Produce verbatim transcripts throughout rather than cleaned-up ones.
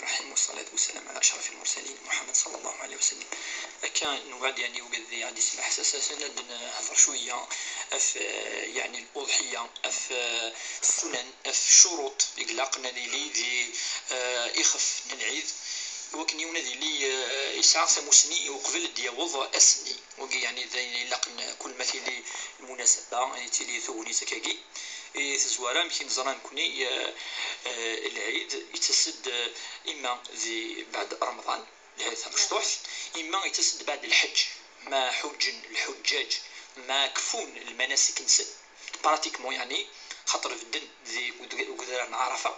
الرحيم، والصلاة والسلام على أشرف المرسلين محمد صلى الله عليه وسلم. Akka nweɛd, yeɛni, ugad-nni ad d-ismeḥ, ad d-nehder cwiya ɣef, eh, yeɛni, luḍḥiya, ɣef, eh, ssunan, ɣef ccuruṭ i ilaqen ad yili di, eh, ixef n lɛid, iwakken yiwen ad yili, eh, yesɛa tamusni uqbel ad d-yaweḍ ass-nni. Wagi, yeɛni, d ayen ilaqen kul ma tili lmunasaba, ad tili tegnit akkagi. I tezwara, amek i neẓra nekni, eh, eh, lɛid yettas-d, eh, imma di beɛd Remḍan, lɛid tamecṭuḥt, imma yettas-d beɛd lḥeǧ, ma ḥuǧǧen lḥuǧǧaǧ, ma kfun lmanasik-nsen, pratiquement, yeɛni, xaṭer bedden di ugd-, ugdar n Ɛarafa.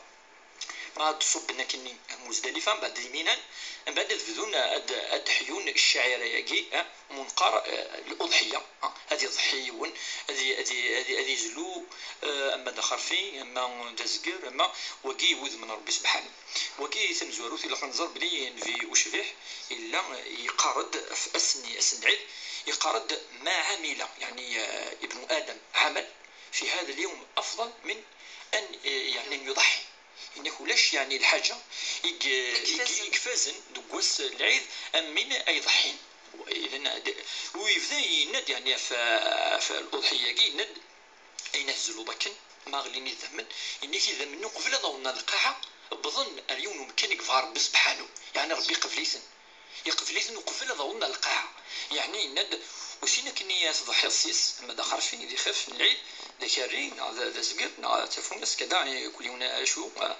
Ma ad d-ṣubben akkenni Muzdalifa, mbeɛd di Minan, mbeɛd ad bdun ad, ad d-ḥyun ccaɛira-agi, eh, mu neqqar, eh, luḍḥiya, eh, ad iḍḥi yiwen, ad i-, ad i-, ad i-, ad izlu, eh, ama d axerfi, ama d azger, ama wagi i wudem n Ṛebbi Sebḥanu. Wagi tamezwarut ilaq ad nẓer belli Nnbi ucbiḥ yella yeqqar-d ɣef ass-nni, ass n lɛid, yeqqar-d: "Ma ɛamila, yeɛni, eh, ibnu Adam, ɛamal, fi hada l-yawm afḍal min an, eh, yeɛni, an yuḍḥi." Yenna-k ulac, yeɛni, lḥaǧa i g-, i g-, i ifazen deg wass n lɛid am win ay iḍḥin. Idan, d-, u yebda yenna-d, yeɛni, ɣef, ɣef luḍḥiya-agi, yenna-d: "Ayen ad tzuluḍ akken, ma ɣlin idammen, yenna-k idammen-nni uqbel ad awḍen ar lqaɛa, wwḍen ar yiwen umkan i yebɣa Ṛebbi Sebḥanu." Yeɛni Ṛebbi iqbel-iten. Iqbel-iten uqbel ad awḍen ar lqaɛa. Yeɛni yenna-d: "Ur tin akken i tḍeḥḥiḍ s-is, ama d axerfi, d ixef n lɛid, d akerri, neɣ d, d azger, neɣ d tafunast, kada, i kul yiwen acu, eh,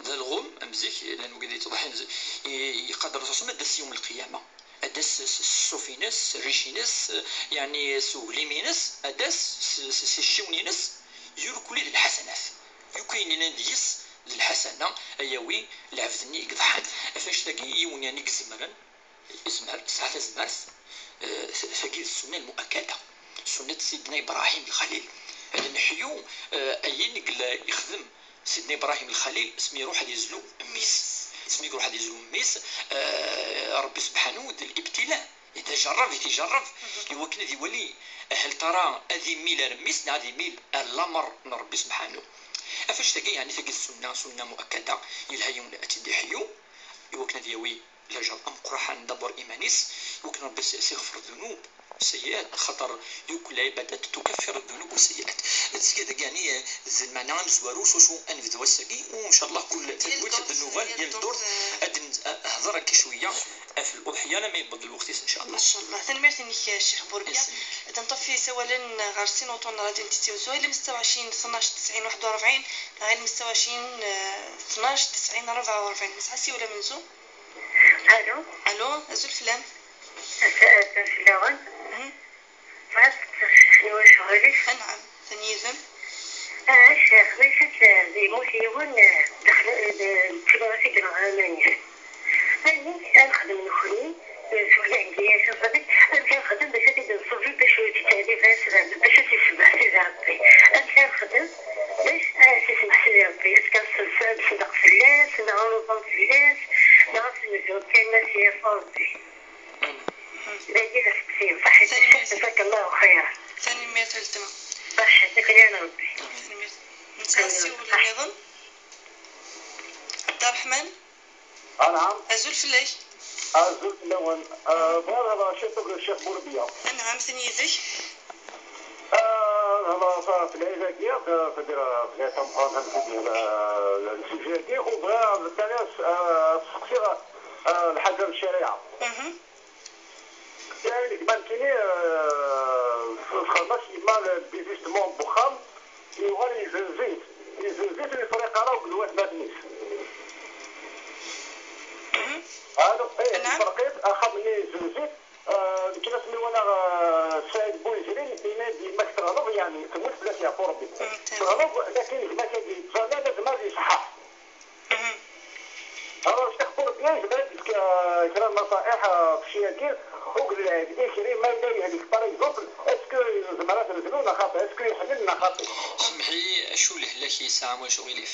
d alɣem, am zik, llan wigad yettḍeḥḥin zik, i, i, yeqqar-d Ṛṛasul ad d-tas yawm lqiyama. Ad d-tas s, s, s ṣṣuf-ines, s rric-ines, eh, yeɛni s uglim-ines, ad d-tas s, s, s iciwen-ines, yurkuli d lḥasanat." Yuki yenna deg-s d lḥasana, ad yawi lɛebd-nni i iḍeḥḥan. Ɣef annect-agi, yiwen, yeɛni, i izemren, izmer, tesɛa tazmert, eh, t-, tagi d ssunna lmuakkada, ssunna n Sidna Ibrahim Lxalil. Ad neḥyu, eh, ayen i yella ixdem Sidna Ibrahim Lxalil, asmi iruḥ ad yezlu mmi-s. Asmi iruḥ ad yezlu mmi-s, eh, Ṛebbi Sebḥanu d libtila, d ajerreb i t-ijerreb, i wakken ad iwali hal tara ad imil ar mmi-s neɣ ad imil ar lameṛ n Ṛebbi Sebḥanu. Ɣef annect-agi, yeɛni, tagi d ssunna, ssunna muakkada, yelha yiwen ad tt-id-iḥyu, i wakken ad yawi lajer ameqqran, d'abord iman-is, i wakken Ṛebbi s-, s-, iɣfer ddunub, sayyi'at, xaṭer yakk lɛibadat tukaffiṛ ddunub wa sayyi'at. Tezga dagi, yeɛni, d lmeɛna amezwaru s wacu ad nebdu ass-agi, u ncallah kul talwit ad d-nuɣal, yal ddurt, eh, ad n-, eh, hder akka cwiya ɣef luḍḥiya, alamma yewweḍ lweqt-is, ncallah. Ncallah. Tanemmirt-inek, Ccix Burbiya. Ad nṭef isawalen ɣer sin uṭṭun n Rradyu n Tizi Wezzu, ilem ستة وعشرين اثناش تسعين واحد وأربعين, neɣ ilem ستة وعشرين, eh, اثناش تسعين أربعة وأربعين. Nesɛa asiwel amenzu. Allo. Allo, azul fell-am. Azul fell-awen. Mhm. Ma tettefkini wacɣel-ik? Anɛam, atan yid-m. Ah, ccix, ma yif-it, eh, yemmut yiwen, eh, daxel, eh, d, d tmara i yenɣa aman-is. Amek ad nexdem nekni, eh, s wlahegga-agi, amek ad nexdem bac ad t-id-nṣebbi, bac ur yettɛeddi ara s Rebbi, bac ad t-isebbeḥ Sidi Rebbi? Amek ad nexdem bac ad s-ismeḥ Sidi Rebbi? Est-ce que ad nṣeddeq fell-as, neɣ ad nuḍen fell-as, neɣ ad s-nezhu kan, ad s-yaf Rebbi? Dagi d aseqsi, ṣaḥit. Tanemmirt. Jazakallahu xayran. Tanemmirt a weltma. Ṣaḥit, iqiyyan Rebbi. Tanemmirt. Nesɛa asiwel nniḍen. Ɛebderreḥman. Anɛam. Azul fell-ak. Azul fell-awen. Ah, bɣiɣ ad hḍreɣ ciṭ akked Ccix Burbiya. Anɛam, atan yid-k. Ah, ad hḍreɣ f-, f lɛid-agi, f-, f-, f-, f-, tameqqrant amek i d-yehla, ah, le sujet-agi, u bɣiɣ ad, ad, ah, ad seqsiɣ, ah, lḥaǧa n ccariɛa. Mhm. Yeɛni, deg ma nekkini, eh, txedm-as yemma lbizistement n wexxam, yuɣal yezzenz-it, yezzenz-it ur yefriq ara akked watmaten-is. Mhm. Alo, eh, anɛam. Yefreq-it, axxam-nni yezzenz-it, eh, nekk asmi walaɣ, eh, Saɛid Buyezrin, yenna-d yemma-k teɣleḍ, yeɛni, temmut fell-as yeɛfu Rebbi. Mhm, teɣleḍ, lakin gma-k ad yettẓalla, lazem ad iṣeḥḥeḥ. Mhm. Alors, Ccix Burbiya yezmer ad d-yefk, euh, kra n naṣa'iḥ, euh, f ccix-agi, akked lɛid, i kra ma yella yehlek, par exemple, est-ce que yezmer ad t-nezlu neɣ xaṭi? Est-ce que yeḥlel neɣ xaṭi? Semmeḥ-iyi, acu lehlak yesɛa, ma ulac aɣilif?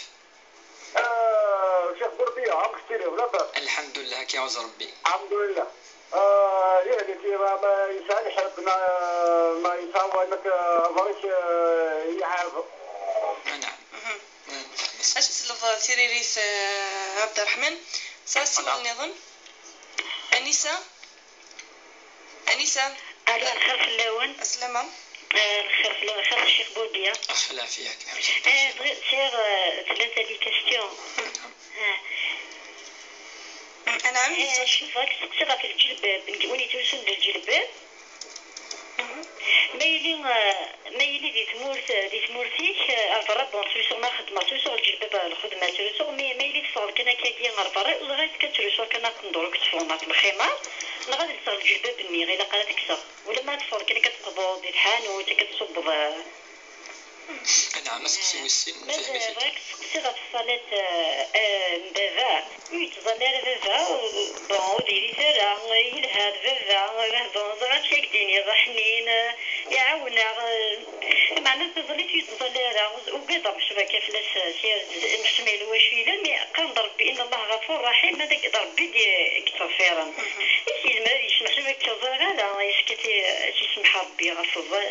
Euh, Ccix Burbiya, amek tiliḍ, labas? Lḥemdullah, ad k-iɛuzz Rebbi. Lḥemdullah. Euh, yehlek, ma, ma yesɛa lḥeb, ma, ma yesɛa wamek, euh, aẓar-ik, euh, yeɛɛed. Anɛam. Mhm. Ad tesleḍ tiririt, eh, Ɛebderreḥman. Tesɛa ssiwel niḍen? Anisa? Anisa? Alo, lxir fell-awen. Aslama. Eh, lxir fell-awen, lxir a Ccix Burbya. Ax, lɛafya, akken ḥusseɣ. Eh, bɣiɣ, sɛiɣ, eh, tlata les questions. Eh. Mm, anɛam, eh, cfiɣ ad k-steqsiɣ ɣef lǧelbab, nekk win yettlusun d lǧelbab. Ma yili, eh, ma yili di tmurt, di tmurt-ik, eh, ar berra, bon, ttlusuɣ ma xeddmeɣ, ttlusuɣ lǧelbab ar lxedma, ttlusuɣ, mi, ma yili teffɣeḍ kan akkagi ar berra, ur ẓriɣ est-ce que ad ttlusuɣ kan aṭendur akked tefɣen ɣef lximar, neɣ ad lseɣ lǧelbab-nni, ilaq ara ad t-kkseɣ. Ulamma ad teffɣeḍ kan akka tqebḍeḍ di tḥanut, akka tṣubbeḍ, eh, Anɛam, aseqsi wis sin, ma nefhem-it-id. Bɣiɣ ad k-steqsiɣ ɣef ṣṣalat, eh, eh, n baba. Ur yettẓalla ara baba, u-, bon, ur diri-t ara, yelha d baba, bon, ẓriɣ acu i k-d-iniɣ, ḥnin, eh, iɛawen-aɣ, eh, meɛna taẓallit ur yettẓalla ara, ugadeɣ mecba akka fell-as, eh, s yir-, mecba yella wacu yellan, mi qqaren-d Rebbi, inna Allaha ɣafur raḥim, ma d, d Rebbi i d-, i yettɣeffiren. Is yezmer ad yecmeḥ, mecba akka ur ẓriɣ ara, is-, ad t-yesmeḥ Rebbi ɣef tẓa-,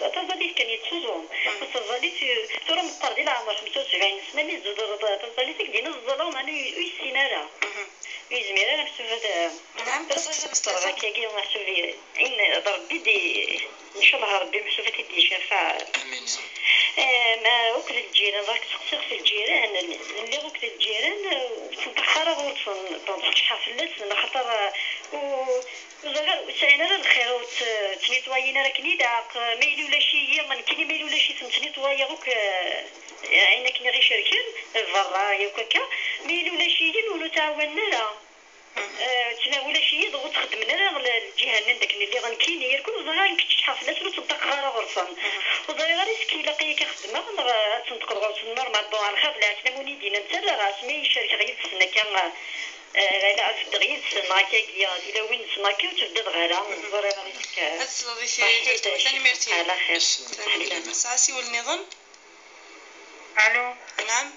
ɣef tẓallit kan yettuẓum. Ur teẓẓallit, tura meqqer di leɛmer xemsa u sebɛin sna, mi tzedreḍ taẓallit, i k-d-yenna ẓẓaleɣ, meɛna ur yessin ara. Ur yezmir ara, meḥsub ad, nɛam, ad teẓẓaleḍ akkagi, meḥsub i, d Rebbi d-, ncallah Rebbi meḥsub ad t-id-icafeɛ. Amin. Eh, ma akked lǧiran, ɣer-k seqsiɣ f lǧiran, lliɣ akked lǧiran, eh, ur ttneṭṭaqeɣ ara ɣur-sen, bon, tteččḥeɣ fell-asen, axaṭer, eh, ur, ur ẓriɣ ara, ur sɛin ara lxir, ur tt-, ttnitwayin ara akken ilaq. Ma yili ulac-iyi, nekkini ma yili ulac-iten, ttnitwayeɣ akk, eh, ayen akken i ɣ-icerken, berra, yakk akka. Ma yili ulac-iyi, ur ttɛawanen ara. Eh, ttna-, ulac-iyi, dɣa ur ttxeddmen ara l-, lǧiha-nni anda akken lliɣ nekkini, irkul ur ẓriɣ ara nekk tteččḥeɣ fell-asen, ur ttneṭṭaqeɣ ara ɣur-sen. Ur ẓriɣ ara est-ce que ilaq-iyi ad xedmeɣ, neɣ ad tneṭqeḍ ɣur-sen normal. Bon, ar lxir d leɛslama win i d-yennan ttarraɣ-as, mi cerkeɣ yid-sen akka, eh, ala, beddeɣ yid-sen, akkagi, tilawin-nsen akka, ur ttbeddeɣ ara, ur ẓriɣ ara. Ad tesleḍ i tiri, tanemmirt-ik. Ala xir. Tesɛa asiwel nniḍen? Alo. Anɛam.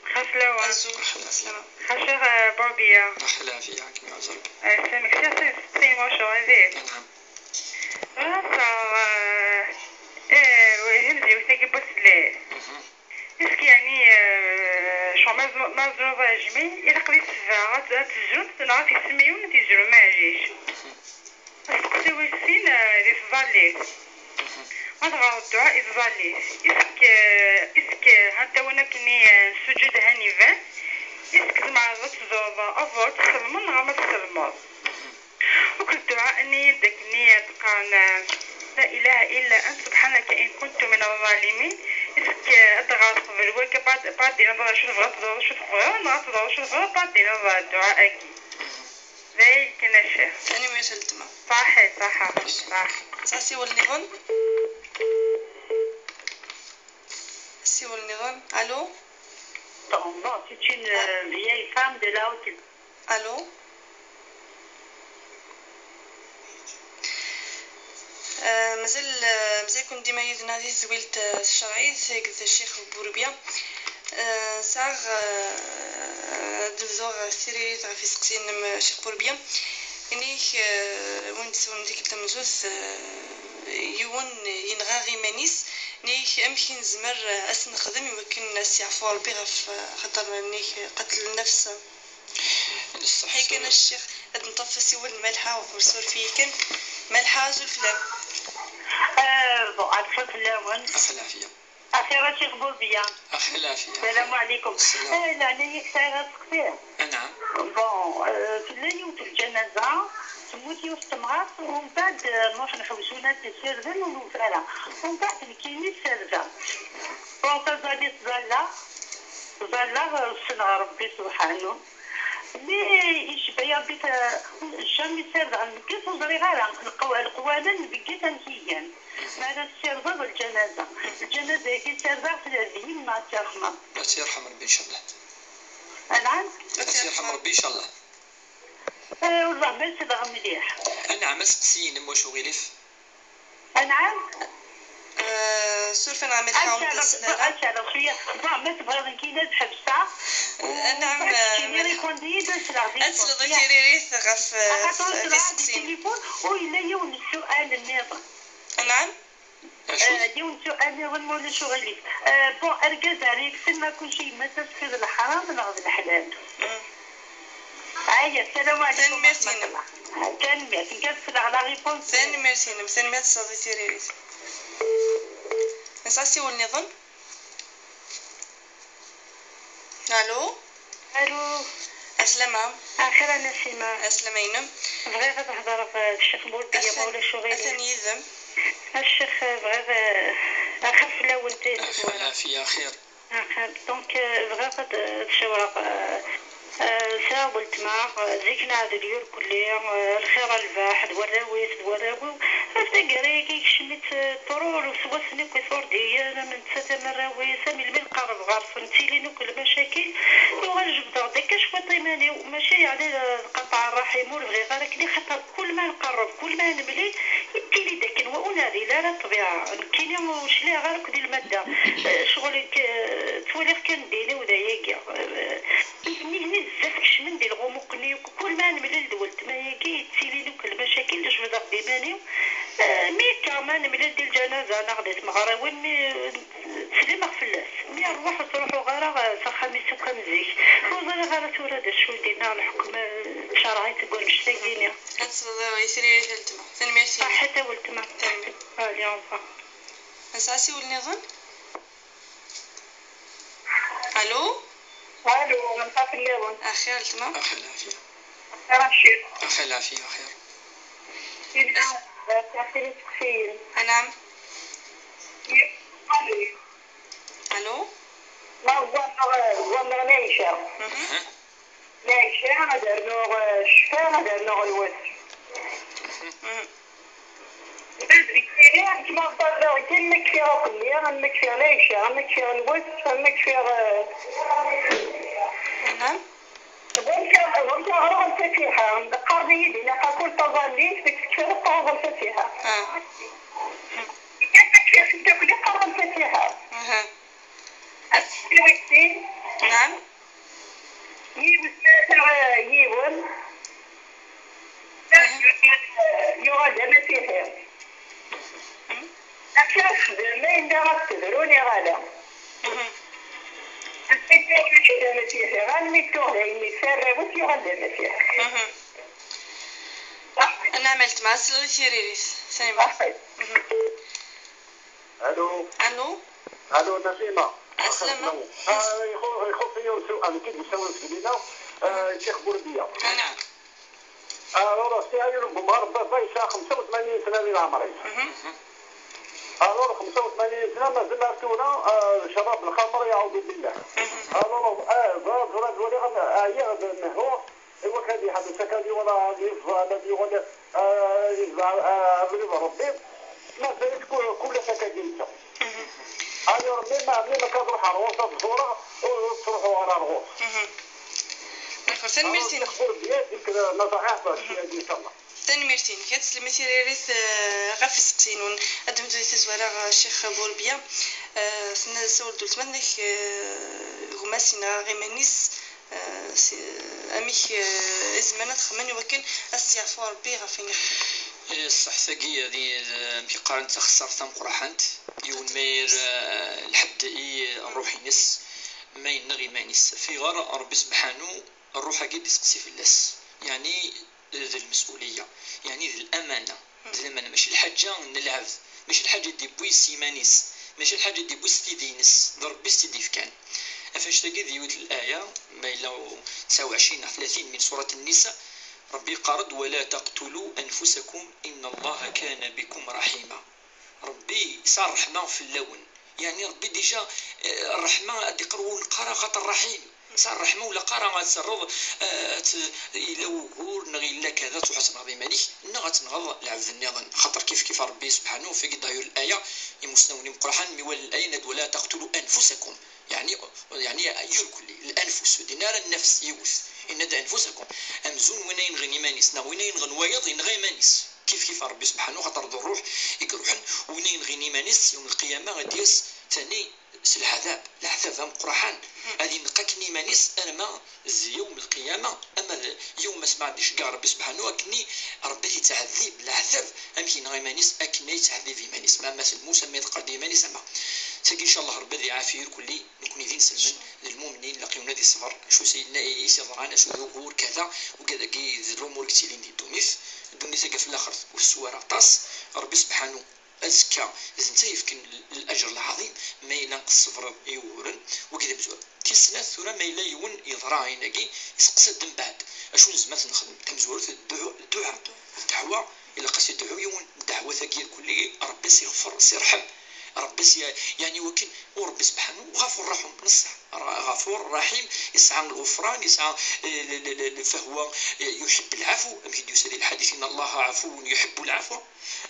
Xas lawan. Azul, lḥemla, slama. Xas, eh, Bobia. Ax, lɛafya, kem iɛuzur. Eh, samek, si, si, si, wacu, eh, di? Anɛam. Xas, eh, eh, wihin d yiwet-agi n wass n lɛid. Est-ce que, yeɛni, eh, ccɣel ma tzem-, ma tzemreḍ a Jmi, ilaq di ssebɛa ad, ad tezrumt, neɣ ɣef yisem yiwen ad yezru, maɛlic? Asteqsi wis sin, eh, di tẓallit. Ma teɣreḍ dduɛa i tẓallit, est-ce que, est-ce que, ha-t-a win akkenni, eh, n ssuǧud han iban, est-ce que tzemreḍ ad tezruḍ avant ad tselmeḍ neɣ arma tselmeḍ? Akked dduɛa-nni d akkenni d-qqaren, eh, لا إله إلا أنت سبحانك إني كنت من الظالمين. Est-ce que ad d-ɣreḍ qbel wakka, pas d-, pas d-tiniḍ acu tebɣiḍ, ad tezruḍ acu tebɣiḍ, neɣ ad tezruḍ acu tebɣiḍ, pas d-tiniḍ dduɛa-agi? D ayen kan a ccix. Tanemmirt a weltma. Ṣaḥi, ṣaḥa, ṣaḥi. Tesɛa asiwel nniḍen? Asiwel nniḍen. Allô? Bon, c'est une, euh, vieille femme de là où tu... Allô? Eh, mazal, eh, mazal-ken dima yid-neɣ di tedwilt, eh, tcerɛit akked Ccix Burebya. Eh, sɛiɣ, eh, ad d-bduɣ ɣef tiririt ɣef iseqsiyen-nnem, eh, Ccix Burebya. Inik, eh, win d-isawlen tikkelt tamenzut, eh, yiwen yenɣa iman-is. Inik, amek i nezmer, eh, ad s-nexdem i wakken ad s-yeɛfu Rebbi ɣef, eh, xaṭer, inik, qatl nnefs? Ḥikan a ccix, ad nṭaf asiwel n Malḥa, uqbel suref-iyi kan. Malḥa, azul fell-am. Eh, bon, azul fell-awen. Ax, lɛafya. Axir a ccix Burebya. Ax, lɛafya. Salam ɛlikum. Salam. Eh, leɛnaya-k, sɛiɣ aseqsi. Anɛam. Bon, eh, tella yiwet n lǧanaza, temmut yiwet n temɣart, umbeɛd, eh, ma ruḥen ḥewsen ad tt-ssirden ur nufi ara. Umbeɛd nekkini ssardeɣ. Bon, taẓallit ẓalleɣ, ẓalleɣ, eh, ssneɣ Rebbi subḥanu. Mi icebba-yi Rebbi, ta-, jamais ssardeɣ lmeggit, ur ẓriɣ ara leqw-, leqwanen n lmeggit amek i gan. Mi ara tessirdeḍ lǧanaza. Lǧanaza-agi ssardeɣ-tt d yemma, ad tt-yerḥem. Ad tt-yerḥem Rebbi, ncallah. Anɛam? Ad tt-yerḥem Rebbi, ncallah. Eh, wellah ma selleɣ mliḥ. Anɛam, aseqsi-inem, wacu ɣilif? Anɛam? Eh, suref-aneɣ a Malḥa, ur d-nsel ara. Ad ceɛleɣ cwiya. Bon, ma tebɣiḍ nekkini ad ḥebseɣ. Anɛam, eh, Malḥa. Ad tesleḍ i tiririt ɣef, eh, ɣef iseqsiyen. Axaṭer ur sliɣ ara di tilifun, u yella yiwen n ssual nniḍen. Anɛam? Acu? Eh, yiwen n ssual nniḍen, ma ulac uɣilif. Eh, bon, argaz ara yekksen ma kulci yemma-s, est-ce que d leḥram neɣ d leḥlal? Mm. Aya, salam alaikum. Tanemmirt-inem. Tanemmirt. Nekk ad sleɣ la réponse. Tanemmirt-inem. Tanemmirt s tiririt. Nesɛa asiwel nniḍen? Alo? Alo? Aslama. Axir a Nasima. Aslama-inem. Bɣiɣ ad hedreɣ, eh, d Ccix Burdiya, ma ulac uɣilif. Atan yid-m. A Ccix, eh, bɣiɣ, eh, axir fell-awen. Axir, lɛafiya, axir. Axir. Donc, eh, bɣiɣ ad, ad cawreɣ, eh, eh, sɛiɣ weltma, eh, zik neɛdel yur kulli, eh, lxir a lbaḥ, d warraw-is, d warraw-iw. Ɣef taggara-agi, ikcem-itt, eh, ṭrur, s wass-nni akk iṣurdiyen, am netta, am arraw-is, am melmi nqerreb ɣer-sen, ttilin akk lmacakil. Uɣal jebdeɣ-d akka cwiṭ iman-iw, mačči yeɛni, eh, d qaṭeɛ rraḥim, ur bɣiɣ ara akken, axaṭer kul ma nqerreb, kul ma nemlil, yettili-d akken wa ur neɛdil ara ṭṭbiɛa. Nekkini ur cliɛeɣ ara akk di lmadda. Eh, ccɣel, eh, ttwaliɣ kan ddin-iw d ayagi. Eh, nitni bezzaf kecmen di lɣumuq-nni akk. Kul ma nemlil d weltma-agi, yettilin akk lmacakil, jebdeɣ-d iman-iw. Eh, mi akka ma nemlil di lǧanaza neɣ di tmeɣriwin, mi, eh, ttsellimeɣ fell-as. Mi rrwaḥ ur ttruḥuɣ ara s axxam-is akk am zik. Ur ẓriɣ ara tura d acu i d-yenna lḥukm, eh, ttcerɛit deg wannect-agi-nni. Ad tesleḍ i tririt a weltma. Tanemmirt-inek. Ṣaḥḥit a weltma. Tanemmirt. Allez, au revoir. Nesɛa asiwel nniḍen? Alo? Alo, nfa fell-awen. Axir, weltma? Axir, lɛafiya. Axir, a ccix. Axir, lɛafiya, axir. Sidi, eh, sɛiɣ sin isteqsiyen. Anɛam. Alo? Ma ẓẓanneɣ, ẓẓanneɣ Nayca. Mhm. Nayca, ad rnuɣ, eh, ccfa, ad rnuɣ lwes. Mhm. Ad kfiɣ, kma ẓẓanneɣ kan, ma kfiɣ akkelli, ma kfiɣ Nayca, ma kfiɣ lwes, ma kfiɣ, eh, Anɛam. Ɣur-k, ɣur-k ɣriɣ lfatiḥa. Qqaren-iyi-d ilaq akk taẓallit, deg tekfal qqareɣ lfatiḥa. Ah. Kan ma kfiɣ ceddakel qqareɣ lfatiḥa. Aha. Ass n wayeḍ. Naɛam. Yiwen, yiwen. Aha. Yuɣal d amasiḥi. Mhm. Akken ad xedmen ayen ara s-tebru neɣ ala. Mhm. Mačči d amasiḥi, armi tuɣ d ayen yesserra wi yuɣal d amasiḥi. Mhm. Anɛam a weltma, ad tesleḍ i tiririt. Tanemmirt. Mhm. Alo. Alo. Alo, Nasima. Aslama. Ah, ixu-, ixuṣṣ-iyi usu-, ah, nekk i d-yessawlen seg Lila, ah, Ccix Burbiya. Anɛam. Alors, Sliman Bumar, baba yesɛa xemsa u tmanyin sna di leɛmer-is. Mhm. Alors, xemsa u tmanyin sna, mazal ar tura, ah, ccrab lxamer, yeɛudu billah. Mhm. Alors, ah, bɣiɣ ad waliɣ, ah, ɛyiɣ, nehhuɣ, i wakken ad yeḥbes akka ad yuɣal ad yebẓa, ad yuɣal, ah, yebẓa, ah, abrid n Rebbi. Mazal-it ku-, kul ass akka i d-yettaɣ. Mhm. Alors, même, même akka ad ruḥeɣ ɣur-s ad ẓureɣ, ur, ur ttruḥuɣ ara ɣur-s. Mhm. D'accord, tanemmirt-inek. Alors, Ccix Burbiya, dik, eh, naṣaḥiḥ, mhm, ncallah. Tanemmirt-inek. Ad teslem i tiririt, eh, ɣef isteqsiyen-nwen. Ad d-nebdu di tazwara, eh, Ccix Burbiya. Eh, tenna-d, tessawel-d weltma-tnek, eh, gma-s yenɣa iman-is. Eh, si-, amek, eh, i zemren ad xedmen i wakken ad s-yeɛfu Rebbi ɣef wayen i xedmen? Eh, ṣṣeḥ, tagi, di, eh, amek i qqaren, d taxessart tameqqrant. Yiwen ma ir, eh, lḥedd i ṛṛuḥ-ines, ma yenneɣ iman-is. Fiɣer Ṛebbi sebḥanu, ṛṛuḥ-agi d-iseqsi fell-as. Yeɛni, eh, d lmesuliyya. Yeɛni d lamana. D lamana. Mačči lḥaǧa n lɛebd. Mačči lḥaǧa i d-yewwi s yiman-is. Mačči lḥaǧa i d-yewwi s tidi-ines. D Ṛebbi i s-tt-id-yefkan. Ɣef annect-agi d yiwet n laya, ma yella u-, tesɛa u ɛecrin neɣ tlatin min surat Nnisa, Ṛebbi yeqqar-d: "ولا تقتلوا أنفسكم إن الله كان بكم رحيما." Ṛebbi yesɛa ṛṛeḥma fell-awen. Yeɛni Ṛebbi déjà, eh, ṛṛeḥma ad d-iqqar ur neqqar axaṭer ṛaḥim. Tesɛa ṛṛeḥma ur ilaq ara ad terreḍ, eh, ad t-, yella wugur neɣ yella kada, ad truḥ ad tenɣeḍ iman-ik, neɣ ad tenɣeḍ lɛebd nniḍen. Xaṭer kif kif Ṛebbi sebḥanu, fagi d'ailleurs laya, imusnawen imeqqraḥen, mi walan laya, yenna-d: "ولا تقتلوا أنفسكم." Yeɛni, yeɛni yur kulli, l-anfus, ur d-yenni ara nnefs, yiwet. Yenna-d: "أنفسكم." Amzun win ay yenɣin iman-is, neɣ win ay yenɣen wayeḍ, yenɣa iman-is. Kif kif Ṛebbi sebḥanu, xaṭer d ṛṛuḥ i iṛuḥen, win ay yenɣin iman-is, yawm lqiyama ad d-yas Tani s lɛadab, lɛadab ameqqraḥan, ad ineqq akken iman-is arma d yawm lqiyama, ama d yawm asma ad iceggeɛ Rebbi sebḥanu, akkenni Rebbi ad yettɛeddib lɛadab amek yenɣa iman-is, akken ay yettɛeddib iman-is, ma ama s lmus, ama iḍeqqer-d iman-is, ama. Tagi, ncallah, Rebbi ad iɛafi irkelli, nekni d inselmen, d lmumnin, laqi-wen ad iṣber, acu s yenna i s-yeḍran, acu d ugur, kada, ugad-agi d lumuṛ i yettilin di ddunit, ddunit-agi ɣef laxert ur teswi ara aṭas, Rebbi sebḥanu azekka d netta yefken l-, laǧer lɛaḍim ma yella tṣebreḍ i wuguren, wagi d amezwaru. Tis snat, tura ma yella yiwen yeḍra ayen-agi, iseqsa-d mbeɛd, acu nezmer ad t-nexdem? Tamezwarut d dduɛ-, d dduɛa, d ddeɛwa, ilaq ad s-idɛu yiwen, ddeɛwat-agi irkelli, Rebbi s-iɣfer, s-irḥem, Rebbi s-, yeɛni wakken, u Rebbi sebḥanu, ɣafur raḥum, neṣṣeḥ, Ɣafur raḥim, yesɛa lɣefran, yesɛa, eh, l-, l-, l-, فهو, eh, يحب العفو, amek i d-yusa di lḥadit, إن الله عفو يحب العفو.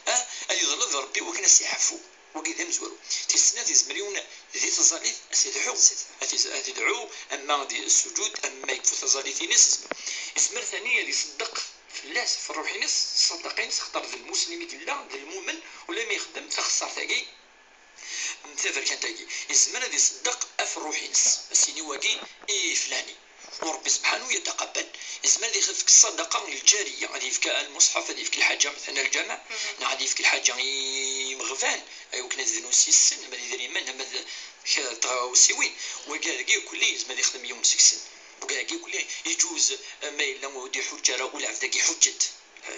Ah, ad yeḍleb Rebbi wakken ad s-iɛfu. Wagi d amezwaru. Tis snat, yezmer yiwen di tẓallit ad s-idɛu. Ad s-, ad idɛu, ama di sujud, ama yekfu taẓallit-ines, yezmer. Yezmer tani ad iṣeddeq fell-as, f ṛṛuḥ-ines, ṣṣadaqa-ines, axaṭer d lmuslim i yella, d lmumen, ula ma ixdem taxeṣṣart-agi, taberkant-agi, yezmer ad iṣeddeq ɣef ṛṛuḥ-ines, ad s-yini wagi i flani. U Ṛebbi sebḥanu yetaqabal. Yezmer ad yefk ṣṣadaqa lǧariya, ad yefk lmuṣḥaf, ad yefk lḥaǧa, matalan, lǧameɛ, neɣ ad yefk lḥaǧa i imeɣban, ay wakken ad dnun s yes-sen, ama d idrimen, ama d k-, tɣawsiwin. Wagi-agi irkelli yezmer ad yexdem yiwen seg-sen. Wagi-agi irkelli iǧuz, eh, ma yella ur d-iḥuǧǧ ara, u lɛebd-agi iḥuǧǧ-d.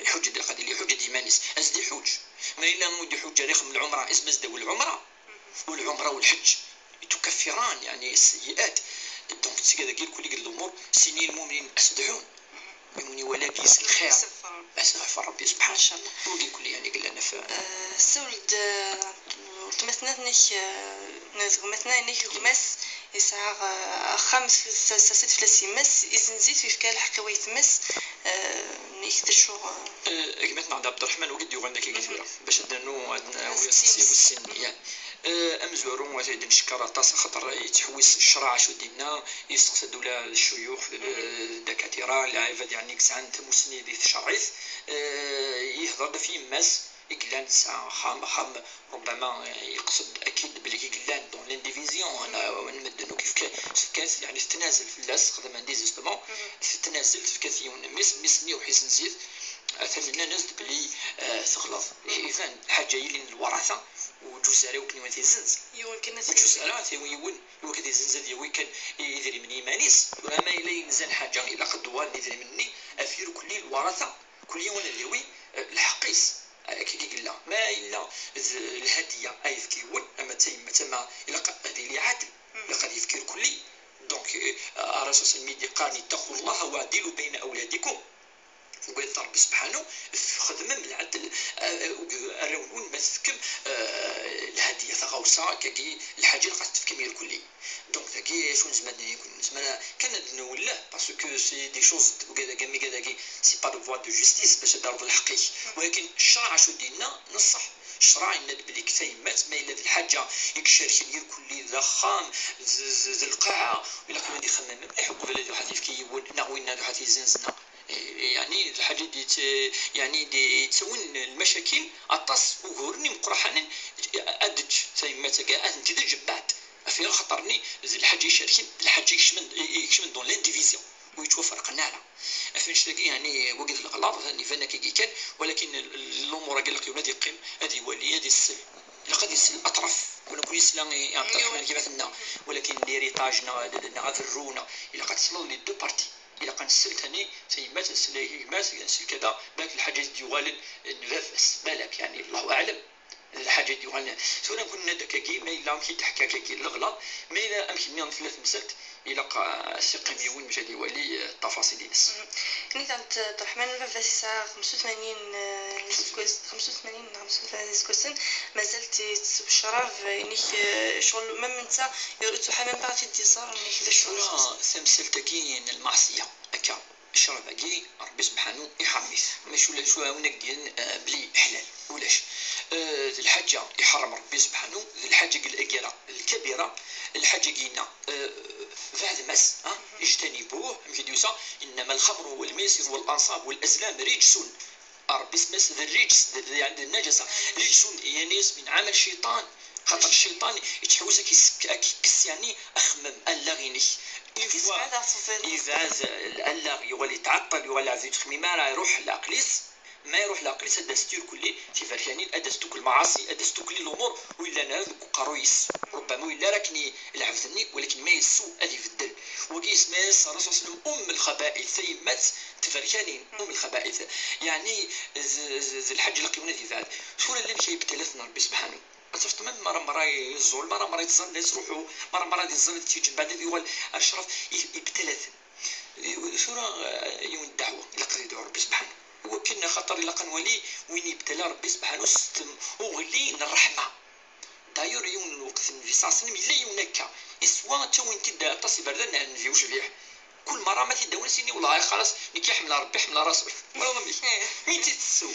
Iḥuǧǧ-d, ilaq ad yili iḥuǧǧ-d iman-is. Ad s-d-iḥuǧǧ. Ma yella ur d-iḥuǧǧ ara, ixdem lɛumra, isem ad s-d-awi lɛumra. U lɛumra u lḥeǧǧ. يكفران, يعني, السيئات. Donc, ttga dagi irkelli deg lumuṛ, sini lmumnin ad s-dɛun. Yiwen iwala gis lxir. Ad s-iɣfar Rebbi subḥanahu. Wagi irkelli, yani, yellan ɣef, eh, sawel-d, eh, weltma-tneɣ, eh, n gma-tneɣ, gma-s, yesɛa, eh, axxam, s-, s-, sers-it fell-as yemma-s, izenz-it, yefka lḥeqq i wayetma-s, eh, nek d acu, eh? Eh, gma-tneɣ d Ɛebderreḥman, wagi d-yuɣalen akka tura. Bac ad d-nernu, ad nawi asteqsi wis sin, ya. Eh, amezwaru, ad t-id-neckeṛ aṭas, axaṭer yettḥewwis ccṛeɛ acu d-yenna, yesteqsa-d ula d ccuyux, d, d dakatira, lɛibad, yeɛni, yesɛan tamussni di tcerɛit. Eh, yehdeṛ-d ɣef yemma-s, i yellan tesɛa axxam, axxam, ربما, eh, yeqsed akid belli i yellan dans l'indivision, n medden akk yefka-, tefka-t, yeɛni, tettnazel fell-as, texdem un désistement, tettnazel, tefka-t yiwen n mmi-s, mmi-s-nni iruḥ izenz-it, atan nnan-as-d belli, eh, teɣleḍ. Iban, lḥaǧa yellan n lwaraṭa, ur yeǧuz ara i wakken ad t-izenz. Yiwen kan ad t-izenz. Ur yeǧuz ara, ad t-yawi yiwen, i wakken ad izenz, ad yawi kan i-, idrimen i yiman-is. Tura ma yella yenza lḥaǧa, ilaq ad d-uɣalen idrimen-nni, af irkelli lwaraṭa. Kul yiwen ad yawi, eh, lḥeqq-is. Akka i yella. Ma yella d lhadiya ay yefk yiwen, ama d tayemmat, ama ilaq ad yili ɛadel, ilaq ad yefk irkelli. Donc, eh, Ṛṛasul sallam i d-yeqqaren: اتقوا الله واعدلوا بين أولادكم. Ugadet Ṛebbi sebḥanu, xedmem lɛedl, eh, eh, arraw-nwen ma tefkem, eh, lhadiya, taɣawsa, akkagi, lḥaǧa ilaq ad tefkem irkelli. Donc, dagi, acu nezmer ad nini, nezmer kan ad nwelleh, parce que c'est des choses, ugad-agi, am igad-agi, c'est pas de voie de justice, bac ad d-taruḍ lḥeqq-ik. Walakin ccṛeɛ acu d-yenna, neṣṣeḥ. Ccṛeɛ yenna-d belli tayemmat, ma yella d lḥaǧa i icerken irkelli, d axxam, d, d, d lqaɛa, ilaq ad ixemmem mliḥ uqbel ad iruḥ ad t-yefk i yiwen, neɣ winna ad iruḥ ad t-izenz, neɣ, eh, yeɛni, d lḥaǧa i d-yett-, yeɛni, i d-yettawin lmacakil, aṭas uguren imeqqraḥanen, ad teǧǧ tayemmat-agi, ad tent-id-teǧǧ mbeɛd. Ɣef axaṭer-nni d lḥaǧa icerken, d lḥaǧa ikecmen, ikecmen dans l'indivision, ur yettwaferqen ara. Ɣef annect-agi, yeɛni, wagi d leɣlaḍ, atan iban akkagi kan, walakin l-, l-, lumuṛ-agi ilaq yiwen ad yeqqim, ad iwali, ad isel. Ilaq ad isel aṭraf. Ur nekkni nesla i Ɛebderreḥman kif tenna, walakin l'héritage neɣ, neɣ aberru, neɣ, ilaq ad tesleḍ les deux parties. Ilaq ad nsel tani, tayemmat ad tsel i gma-s, ad nsel kada, balak lḥaǧa i d-yuɣalen n baba-s, balak, yeɛni, Allahu aɛlam. D lḥaǧa i d-yuɣalen. Tura nekkni nenna-d akkagi, ma yella amek i d-teḥka akkagi leɣlaḍ, ma yella amek nniḍen tella temsalt, ilaq, ah, ad s-iqqim yiwen bac ad iwali, eh, ṭṭafaṣil-ines. Mhm. Nniḍen-d, eh, Ɛebderreḥman, baba-s yesɛa xemsa u tmanyin, eh, iseggas, xemsa u tmanyin neɣ xemsa u tmanyin iseggasen, mazal-t itess ccrab, eh, inek, eh, ccɣel, ma netta, ur yettwaḥa même pas ad t-id-iẓer, inek d acu. Tura, tamsalt-agi n lmeɛṣiyya, akka. Ccrab-agi, Ṛebbi sebḥanu iḥeṛṛem-it. Maca ulac win ara k-d-yinin, eh, belli ḥlal. Ulac. Eh, d lḥaǧa iḥeṛṛem Ṛebbi sebḥanu, d lḥaǧa-agi lkabira, lḥaǧa-agi-nni, eh, beɛdem-as, ah, اجتنبوه, amek i d-yusa, إنما الخمر والميسر والأنصاب والأزلام رجس. Ṛebbi isemma-yas d ṛṛiǧs, d, d, yeɛni d nnajasa. رجس, yeɛni من عمل الشيطان. Xaṭer cciṭan yettḥewwis ad k-yessek-, ad k-yekkes, yeɛni, axemmem, allaɣ-inek. Une fois yebɛed allaɣ, yuɣal yetɛeṭṭel, yuɣal ɛziz ur yettxemmim ara, iruḥ leɛqel-is. Ma iruḥ leɛqel-is, ad d-as-tirkelli tiberkanin, ad d-as-tukkel lmaɛaṣi, ad d-as-tukkel lumuṛ ur yellan ara deg uqerruy-is. Rubbama ur yelli ara akken i lɛebd-nni, walakin ma yessu ad ibeddel. Wagi yesma-yas Ṛṛasul ṣalla Llahu ɛalayhi wa sallam umm lxaba'ith, tayemmat n tberkanin, umm lxaba'ith. Yeɛni, d, d, d lḥaǧ ilaq yiwen ad ibɛed. Tura llan kra yebtalaten n Ṛebbi subḥanahu. Ad tafeḍ même mara mara yeẓẓul, mara mara yettẓalla yettruḥu, mara mara ad iẓẓal ad t-yeǧǧ, mbeɛd ad yuɣal ar ccraf, i-, ibtalaten. Tura, eh, yiwen ddeɛwa, ilaq ad yedɛu Ṛebbi subḥanahu. Wakken axaṭer ilaq ad nwali win yebtala Ṛebbi subḥanahu s tem-, uɣelli n ṛṛeḥma. D'ailleurs, yiwen n lweqt Nnbi ṣalla Llahu ɛalayhi wa sallam yella yiwen akka. Iswa, ttawin-t-id aṭas iberdan n Nnbi ucbiḥ. Kul mara ma t-id-awin, sin-nni: "Wellah xalas, nekk ḥemmleɣ Ṛebbi, ḥemmleɣ Ṛasul." Wala amek? Mi tt-ittew,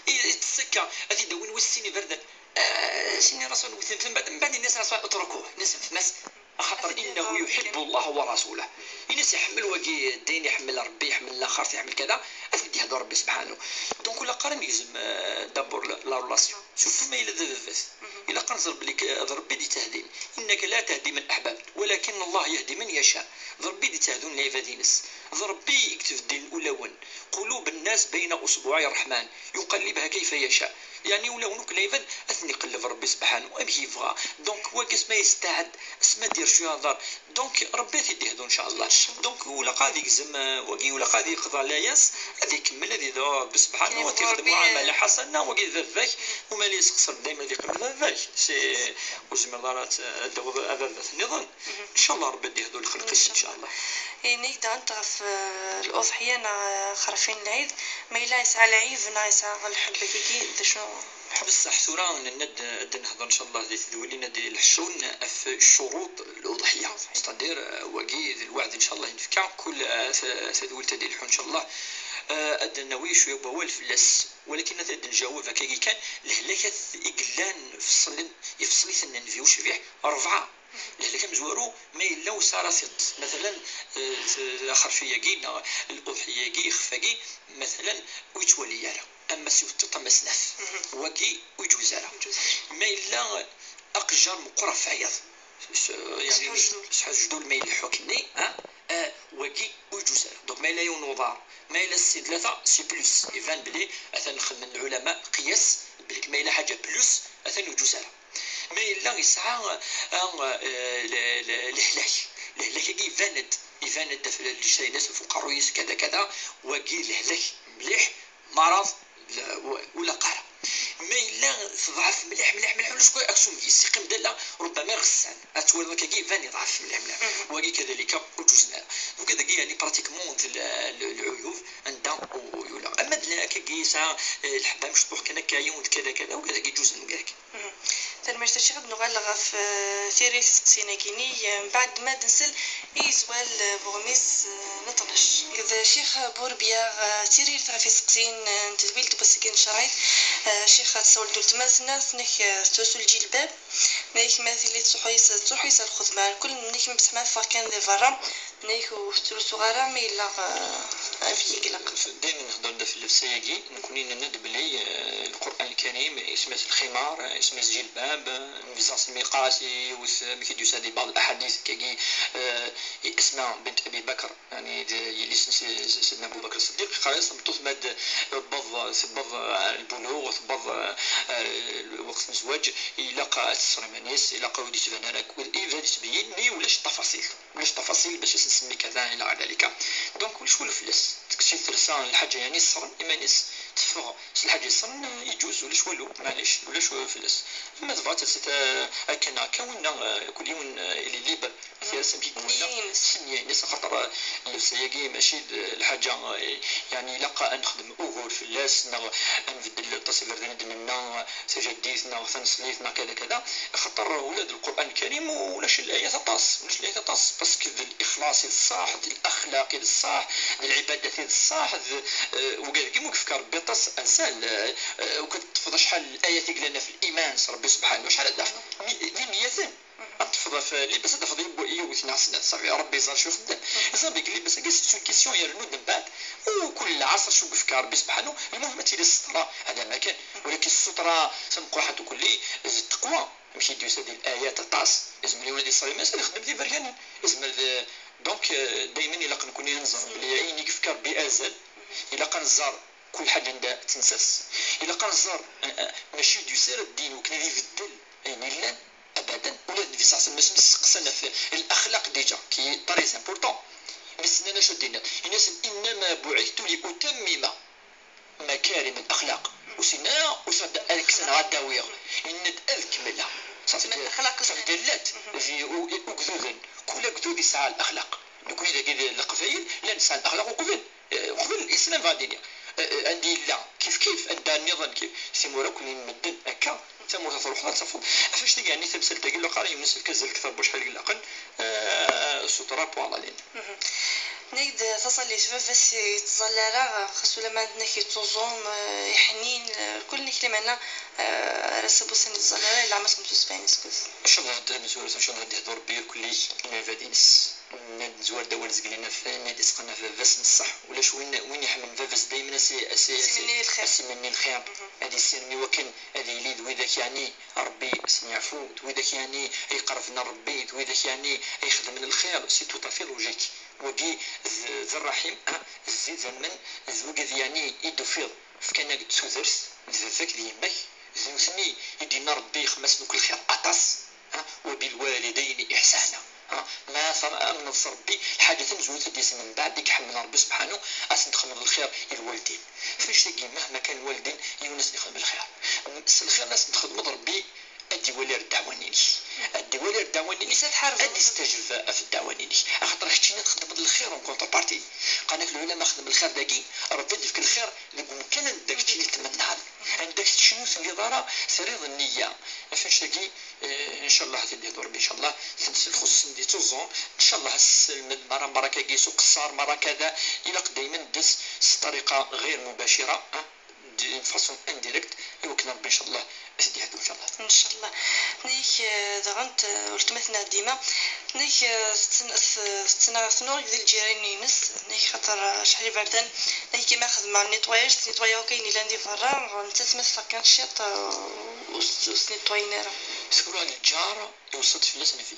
i-, itess akka, ad t-id-awin wis sin iberdan. Ah, sin-nni Ṛasul wten-t, mbeɛd, mbeɛd yenna-as Ṛasul: "Utrukuh", yenna-as: "Fhem-as, axaṭer إنه يحب الله ورسوله." Ini-as iḥemmel wagi ddin, iḥemmel Ṛebbi, iḥemmel laxert, iḥemmel kada, ad t-id-yehdu Ṛebbi subḥanahu. Donc, ur ilaq ara negzem, euh, d'abord la, la relation. Surtout ma yella d ababat. Ilaq ad nẓer belli k-, d Ṛebbi i d-ittehdin. إنك لا تهدي من أحببت ولكن الله يهدي من يشاء. D Ṛebbi i d-ittɛedun lɛibad-ines. D Ṛebbi i yettbeddil ulawen. قلوب الناس بين أصبعي الرحمن يقلبها كيف يشاء. Yeɛni ulawen akk lɛibad ad ten-iqelleb Ṛebbi subḥanahu amek yebɣa. Donc, wagi asma yesteɛd, asma d-yercu aḍar. Donc, Ṛebbi ad t-id-ihdu, ncallah. Donc, ur ilaq ad igzem, euh, wagi, ur ilaq ad yeqḍeɛ layas, ad ikemmel, ad yedɛu Ṛebbi subḥanahu, ad t-ixdem muɛamala ḥasana, wagi d baba-k, u ma la yessexṣer daymen ad yeqqim d baba-k. Si, ur tezmireḍ ara ad, ad d-tawiḍ ababat nniḍen. Ncallah Ṛebbi ad d-ihdu lxelq-is, ncallah. Ini-k-d ɣef, euh, l'uḍḥiya neɣ, euh, xerfin lɛid, ma yella yesɛa lɛib neɣ yesɛa lḥebb akkagi, d acu? Bessah, tura nenna-d ad d-nehder, ncallah, di tedwilin ad d-ileḥcun ɣef ccuruṭ n l'uḍḥiya. C'est-à-dire, euh, wagi d lweɛd, ncallah, i nefka kul, euh, ta-, tadwilt ad d-ileḥḥu, ncallah. Euh, ad d-nawi cwiya n wawal fell-as, walakin ad d-njawew akkagi kan, lehlakat i yellan ifeṣlen, ifeṣl-iten Nnbi ucbiḥ, rebɛa. Lehlak amezwaru, ma yella ur yesɛi ara tiṭ, matalan, eh, t-, axerfi-agi, neɣ l'uḍḥiya-agi, ixef-agi, matalan, ur yettwali ara, ama s yiwet tiṭ, ama s snat. Wagi ur yeǧuz ara. Ma yella aqejjar meqqer ɣef wayeḍ, s-, yeɛni, s-, s-, s-, ma yella ḥukni, ha? Eh, wagi ur yeǧuz ara. Donc, ma yella yiwen uḍar, ma yella sin, tlata, c'est plus. Iban belli atan xedmen lɛulama qiyas, belli ma yella ḥaǧa plus, atan ur yeǧuz ara. Ma yella yesɛa, ah, eh, le-, le-, lehlak. Lehlak-agi iban-d, iban-d ɣef lǧetta-ines, ɣef uqerruy-is, kada, kada. Wagi lehlak mliḥ, mareḍ, la-, u-, ur ilaq ara. Ma yella teḍɛef mliḥ, mliḥ, mliḥ, ulac kra aksum deg-s, yeqqim d ala, rubbama iɣessan. Ad twaliḍ akkagi iban yeḍɛef mliḥ, mliḥ. Wagi kadalika ur ǧuzen ara. Donc, dagi, yeɛni, pratiquement, d la-, le-, lɛuyub, anda u-, ur yula. Ama d la-, akkagi yesɛa, eh, lḥebba mecṭuḥ kan akka, yiwen d kada, kada, u kadagi ǧuzen, u kadagi. Tanemmirt a Ccix, ad nuɣal ɣef, eh, tiririt isteqsiyen-agi-nni, eh, mbeɛd ma d-nsel i yezwal, eh, buɣmis, eh, n tnac. D Ccix Burebya, eh, tiririt ɣef isteqsiyen, eh, n tedwilt n wass-agi n Ccaṛɛit. Eh, Ccix, ad tsawel-d weltma-s, tenna-k, eh, tettlusu lǧilbab, tenna-k ma tili tettruḥu-yas, tettruḥu-yas ar lxedma, ar kul, tenna-k, bessḥ ma teffeɣ kan di berra, tenna-k ur tettlusuɣ ara, ma yella, eh, amek i ilaq. Daymen nehder-d ɣef llebsa-agi, nekkni nenna-d belli, eh, Lqur'an Lkarim, isem-as lximar, isem-as lǧilbab, eh, nbezzeɣ s lmiqas, yiwet, amek i d-yusa di baɛḍ laḥadit, akkagi, eh, i Asma bint Abi Bakr, yeɛni d yelli-s n Si-, Si-, Sidna Abu Bakr Ṣeddiq, yeqqar-as tameṭṭut ma d-, tewweḍ, tewweḍ, eh, lbuluɣ, tewweḍ, eh, lweqt n zzwaǧ, ilaq ad tesser iman-is, ilaq ur d-yettban ara, ibda ad yettbeyyin, mi ulac ṭṭafaṣil. Ulac ṭṭafaṣil bac ad s-nsemmi kada ila ɣer dalika. Donc, ulac walu fell-as. Tekkes-it telsa n lḥaǧa, yeɛni, tesserm iman-is, teffeɣ s lḥaǧa yeṣṣren, yeǧuz, ulac walu, maɛlic, ulac walu fell-as. Ma tebɣa ad telsa, eh, akka neɣ akka, winna, eh, kul yiwen, eh, il est libre. Tira-s amek i yella. Nneyya-ines. S nneyya-ines, axaṭer, eh, llebsa-agi mačči d lḥaǧa, eh, yeɛni, ilaq ad nexdem ugur fell-as, neɣ ad nbeddel aṭas iberdan i d-nenna, tajaddit neɣ taneṣlit neɣ kada kada, axaṭer ula d Lqur'an Lkarim ulac layat aṭas, ulac layat aṭas, parce que d lixlaṣ i d ṣṣeḥ, d laxlaq i d ṣṣeḥ, d lɛibadat i d ṣṣeḥ, d, eh, wigad-agi mu yefka Ṛebbi aṭas azal, eh, eh, u kan teṭṭfeḍ acḥal n layat i yellan ɣef liman s Ṛebbi subḥanahu, acḥal ad d-tafeḍ? Mi-, d imeyyaten. Ad teṭṭfeḍ ɣef libas, ad tafeḍ yiw-, yiwet neɣ snat, ṣafi, Ṛebbi yeẓra acu ixeddem. Ẓer deg libas-agi, c'est une question yernu-d mbeɛd, وكل عصر شو يفكر ربي سبحانه. المهم تيلي السطرة هذا ما كان، ولكن السطرة تنقوحة كلي التقوى. ماشي ديوسا ديال الآيات طاس، لازم اليوم هذه الصلاة ما يخدم دي فرجانين. لازم ال-، دونك، آه، دايما إلا كنكون نزار بلي عيني يفكر بأزل، إلا كنزار كل حاجة عندها تنسس، إلا كنزار، آه، آه، ماشي ديوسا الدين وكنا يبدل. يعني لا، ابدا. ولا النبي صلى الله عليه وسلم سقسنا في الاخلاق ديجا كي تري امبورطون. ما سنانا شو دينا الناس، انما بعثت لاتمم مكارم الاخلاق. وسنا وصد اكسن غداويغ ان اذكملها. صافي، الاخلاق صافي دلات في وجدودن. كل جدود يسعى الاخلاق. نكون اذا قيد القبايل لا نسعى الاخلاق وقبل، آه، قبل الاسلام غادي. آه، آه، عندي لا كيف كيف عندها النظام كيف سي موراك من مدن هكا. Tamurt ɣer uxḍar tafeḍ. Ɣef wannect-agi, yeɛni tamsalt-agi, ilaq ara yiwen asefk azal kter bu acḥal n leɛqel, eh, s uṭrap u ɛḍalin. Nnig-d taṣallit, baba-s yettẓalla ara, xas ulamma d nekk yettuẓum, eh, iḥnin, eh, kul nekk limeɛna, eh, ar ass n wussan yettẓalla ara, leɛmer-s xemsa u sebɛin iseggasen. Ncallah ad nezwir, ncallah ad yehdu Rebbi irkelli i lɛibad-ines. Ad nezwar-d awal zeglen ɣef ayen i d-isqan ɣef baba-s n ṣṣeḥ. Ulac win, win iḥemmlen baba-s daymen a s-, a s-, a s-, a s-imenni lxir. A s-imenni lxir. Ad issirem i wakken ad yili d widak yeɛni Ṛebbi i sen-yeɛfu, d widak yeɛni ay iqerben ar Ṛebbi, d widak yeɛni ay ixedmen lxir. C'est tout à fait logique. Wagi d, d ṛṛaḥim, ah, zzi d aman, d wigad yeɛni i d-tufiḍ fkan-ak-d tudert, d baba-k d yemma-k, d nutni i d-yenna Ṛebbi ixdem-asen akk lxir aṭas. Ha, وبالوالدين إحسانا. Ha, ma tɛemmdeḍ s Ṛebbi, lḥaǧa tamezwarut ad d-yas mbeɛd i iḥemmel Ṛebbi subḥanu, ad sen-txedmeḍ lxir i lwaldin. Ɣef wannect-agi, mahma kan lwaldin, yiwen ad sen-ixdem lxir. S lxir ad sen-txedmeḍ, Ṛebbi ad d-iwali ar ddeɛwa-nni-inek. Ad d-iwali ar ddeɛwa-nni-inek, ad d-istajeb ɣef ddeɛwa-nni-inek. Axaṭer keččini txeddmeḍ lxir en contrepartie. Qqaren-ak lɛulama, xdem lxir dagi, Ṛebbi ad d-yefk lxir deg umkan anda keččini tmennaḍ. Anda keččini ur telliḍ ara terriḍ nniya. Ɣef wannect-agi, Eh, ncallah ad t-id-yehdu Ṛebbi, ncallah. Tamsalt xus-sen di tuẓum, ncallah asselmed merra, merra kagi s uqeṣṣer, merra kada, ilaq daymen ddez s ṭṭariqa ɣir mubacira, ah, d'une façon indirecte, i wakken Ṛebbi ncallah ad t-id-yehdu, ncallah. Ncallah. Nek, eh, daɣen, eh, weltma-tneɣ dima, nek, eh, tetten-, t-, tettnaɣ-, tnuɣ di lǧiran-ines, nek xaṭer, eh, acḥal iberdan, nek kima xedmeɣ nettoyage, nettoyaɣ akk ayen yellan di berra, nettat ma tfeṛ kan ciṭ, eh, ur s-, ur s-nettoyen ara. Tura lǧar, iweṣṣa-d fell-as Nnbi.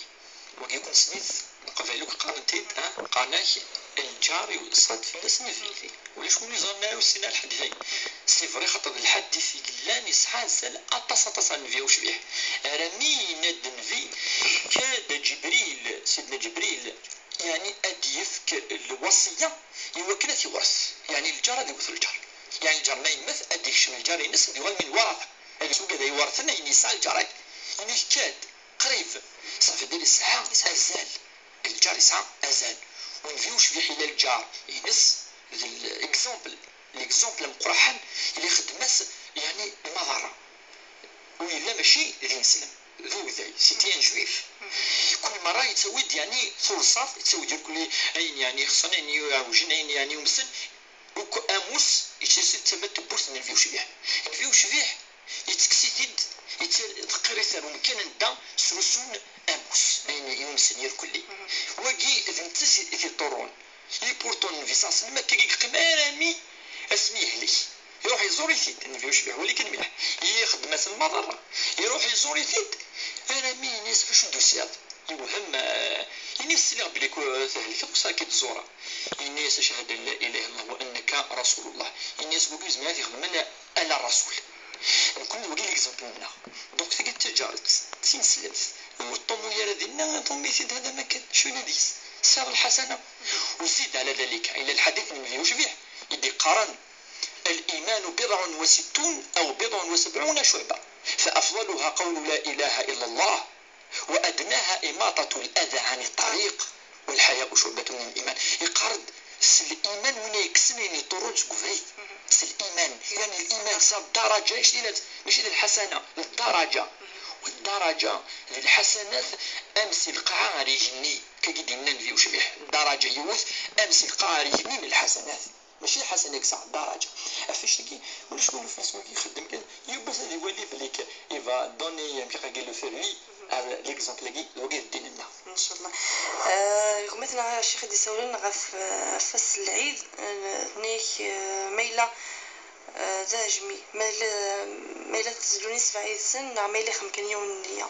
Wagi akk nesmit, Leqbayel akk qqaren-t-id, ha? Qqaren-ak, lǧar iweṣṣa-d fell-as Nnbi. Ulac win iẓran ara ussin ar lḥadit-agi. C'est vrai, xaṭer d lḥadit i yellan yesɛa azal aṭas, aṭas ar Nnbi ucbiḥ. Arami yenna-d Nnbi, kad Ǧebril, Sidna Ǧebril, yeɛni ad d-yefk lwaṣiyya i wakken ad t-iwret. Yeɛni lǧar ad iwet lǧar. Yeɛni lǧar ma yemmet, ad d-ikcem lǧar-ines, ad d-yuɣal min lwarata. Ad yeswegad ay iwerten ayen yesɛa lǧar-agi. Ini-k kad. Qrib. Ça veut dire yesɛa azal. Lǧar yesɛa azal. U Nnbi ucbiḥ ila lǧar-ines d l'exemple, l'exemple ameqqraḥen, ila ixeddem-as, yeɛni, lmaḍerra. U yella mačči d ineslem, d uday, c'était un juif. Kul merra yettawi-d, yeɛni, tulṣaḍ, yettawi-d irkelli ayen, yeɛni, ixeṣṣen, ayen iɛewjen, ayen, yeɛni, yumsen. Ukk amus, yettili-t d tama n tewwurt n Nnbi ucbiḥ. Nnbi ucbiḥ, yettekkes-it-id, yetter-, teqqir-it ar umkan anda srusun amus, ayen yumsen irkelli. Wagi d netta i t-iṭurrun. Ipuṛṭun Nnbi ṣalla Llahu ɛalayhi wa sallam akka i yeqqim armi asmi yehlek. Iruḥ iẓur-it-id, Nnbi ucbiḥ, wali kan mliḥ. Ixeddem-as lmaḍerra. Iruḥ iẓur-it-id armi ini-as: "Ɣef acu d-tusiḍ?" Yewhem, eh, ini-as: "Sliɣ belli ku-, tehlkeḍ, ur sɛiɣ k-id-ẓureɣ." Ini-as: "Ashhadu an la ilaha illallah wa annaka rasulullah." Ini-as: "Wagi ur yezmir ad t-ixdem ala, ala rasul." Nekkni d wagi l'exemple-nneɣ. Donc, tagi d taǧaret, d tineslemt. Ur ṭṭummu ara dinna, ṭṭummu-t-id hada makan, cwi-n deg-s. Tesɛiḍ lḥasana. وزد على ذلك, ila lḥadit n Nnbi ucbiḥ, i d-iqqaren: "الإيمان بضع وستون أو بضع وسبعون شعبة، فأفضلها قول لا إله إلا الله، وأدناها إماطة الأذى عن الطريق، والحياء شعبة من الإيمان." Yeqqar-d, s liman win ay yekksen ayen yeṭṭurrun seg ubrid. S liman. Yeɛni liman s ddaraǧa, mačči d, mačči d lḥasana, d ddaraǧa. D ddaraǧa, d lḥasanat, am si lqaɛa ar igenni. Kagi d-yenna Nnbi ucbiḥ. Ddaraǧa yiwet, am si lqaɛa ar igenni n lḥasanat. Mačči ḥasan i yesɛa daraǧa. Ɣef wannect-agi, ulac walu fell-as, wagi ixeddem kan, yiwwas ad iwali belli il va donner, amek i agi, le feu vert à l'exemple-agi, d wagi d ddin-nneɣ. Ncallah. Eh, gma-tneɣ Ccix i d-isawlen ɣef, eh, ɣef wass n lɛid, eh, nnek, eh, ma yella, eh, d aɛejmi, ma yella, ma yella tezlun isebɛa yid-sen, neɣ ma yella ixdem kan yiwen n nniya.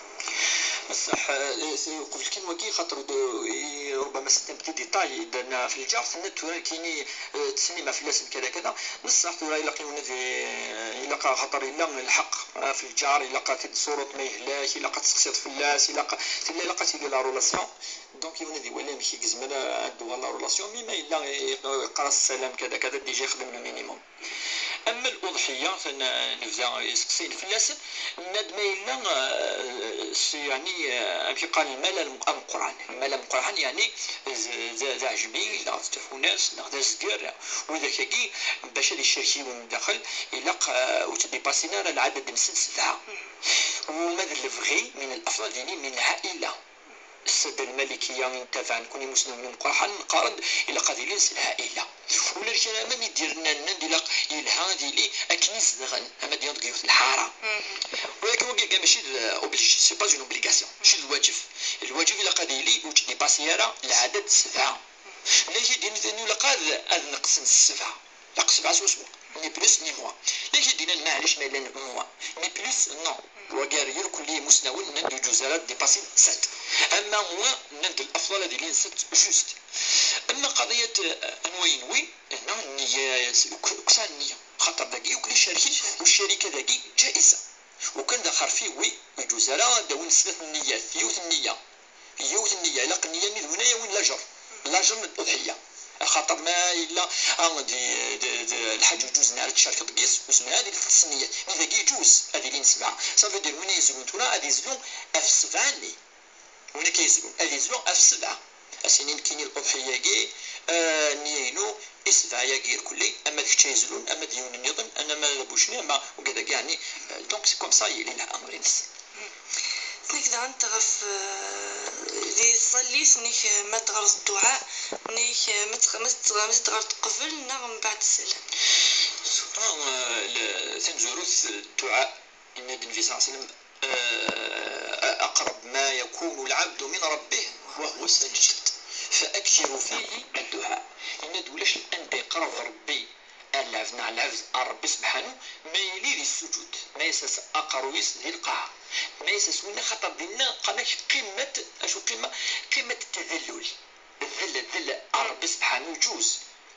Bessah, eh, eh, qbel kan wagi, xaṭer d-, i, ربما c'est un petit détail, درنا في الجرح، tenna tura kini, eh, ttsellim fell-asen كذا كذا. Bessah tura ilaq i wen-, ad i-, ilaq, xaṭer yella lḥeqq, eh, في الجار, ilaq ad t-id-tsureḍ ma yehlak, ilaq ad testeqsiḍ fell-as, ilaq, tella ilaq ad tili la relation. Donc yiwen ad iwali amek i yezmer ad d-tuɣal la relation, mi ma yella i-, iqqar-as ssalam كذا كذا, déjà ixdem le minimum. Ama l'uḍḥiyya, ten-, nebda iseqsayen fell-asen, nna-d ma yella, eh, s-, yeɛni, eh, amek yeqqar, lmal am-, ameqqran. Lmal ameqqran, yeɛni, d, d, d aɛejmi, neɣ d tafunast, neɣ d azger, widak-agi, bac ad icerk yiwen daxel, ilaq, eh, ur ttdipasin ara lɛadad-nsen sebɛa. Uma d lebɣi, من الأفضل ad yili من العائلة. Ssadda Lmalikiya intabaɛen nekni imusnawen imeqqraḥen, qqaren-d ilaq ad ilin s lɛaila. Ula d kra, ama mi d-yernan, nnan-d ilaq yelha ad yili akken i zedɣen, ama d-yaḍ deg yiwet n lḥara. Walakin wagi mačči d obligé, c'est pas une obligation, mačči d lwaǧeb. Lwaǧeb ilaq ad yili ur ttdipasi ara lɛadad n sebɛa. Lakin din, din ilaq ad, ad neqsen s sebɛa. Ilaq sebɛa swaswa, ni plus ni moins. Lakin din, maɛlic ma yella moins, ni plus, non. Wagi ar irkelli imusnawen nnan-d ur yeǧuz ara ad dipasi sept. Ama moins, nnan-d الأفضل ad ilin sept juste. Ama qadiyat, eh, anwa yenwi, nnan nniya, uksa nniya. Xaṭer dagi yakk icerken, u ccarika dagi ǧaiza. Ukan d axerfi wi, ur yeǧuz ara ad d-awin snat nniyat, yiwet nniya. Yiwet nniya, ilaq nniya-nni d win ara yawin lajer, lajer n l'uḍḥiyya. Axaṭer ma yella, ah, d, d, d lḥaǧa ur yeǧuzen ara ad tcerkeḍ deg-s, ur yezmir ara ad ilin tlata nniyat. Mi dagi yeǧuz ad ilin sebɛa. Ça veut dire win ara yezlun tura ad izlu ɣef sebɛa-nni. Win akka yezlun ad izlu ɣef sebɛa. Ad s-inin nekkini l'uḍḥiyya-agi, eh, nniya-inu i sebɛa-agi irkelli, ama d kečč ay izlun, ama d yiwen nniḍen, ama d abucni, ama ugad-agi, yeɛni, eh, donc c'est comme ça yili l'amr-ines. Nek daɣen ɣef, eh, di tẓallit, nek, eh, ma d-teɣreḍ dduɛa, nek, eh, ma t-, ma t-, ma t-teɣreḍ qbel neɣ mbeɛd ssalam? Tura, eh, le-, tamezwarut, dduɛa, yenna-d Nnbi صلى الله عليه وسلم, eh, أقرب ما يكون العبد من ربه وهو ساجد فأكثروا فيه الدعاء. Yenna-d ulac anda yeqreb Rebbi ar lɛebd neɣ lɛebd ar Rebbi sebḥanu, ma yili di ssuǧud, ma yessers aqerruy-is di lqaɛa, ma yessers winna, xaṭer dinna qqaren-ak qimmat, acu qimma? Qimmat tadallul. Ddel, ddel ar Rebbi sebḥanu yeǧuz.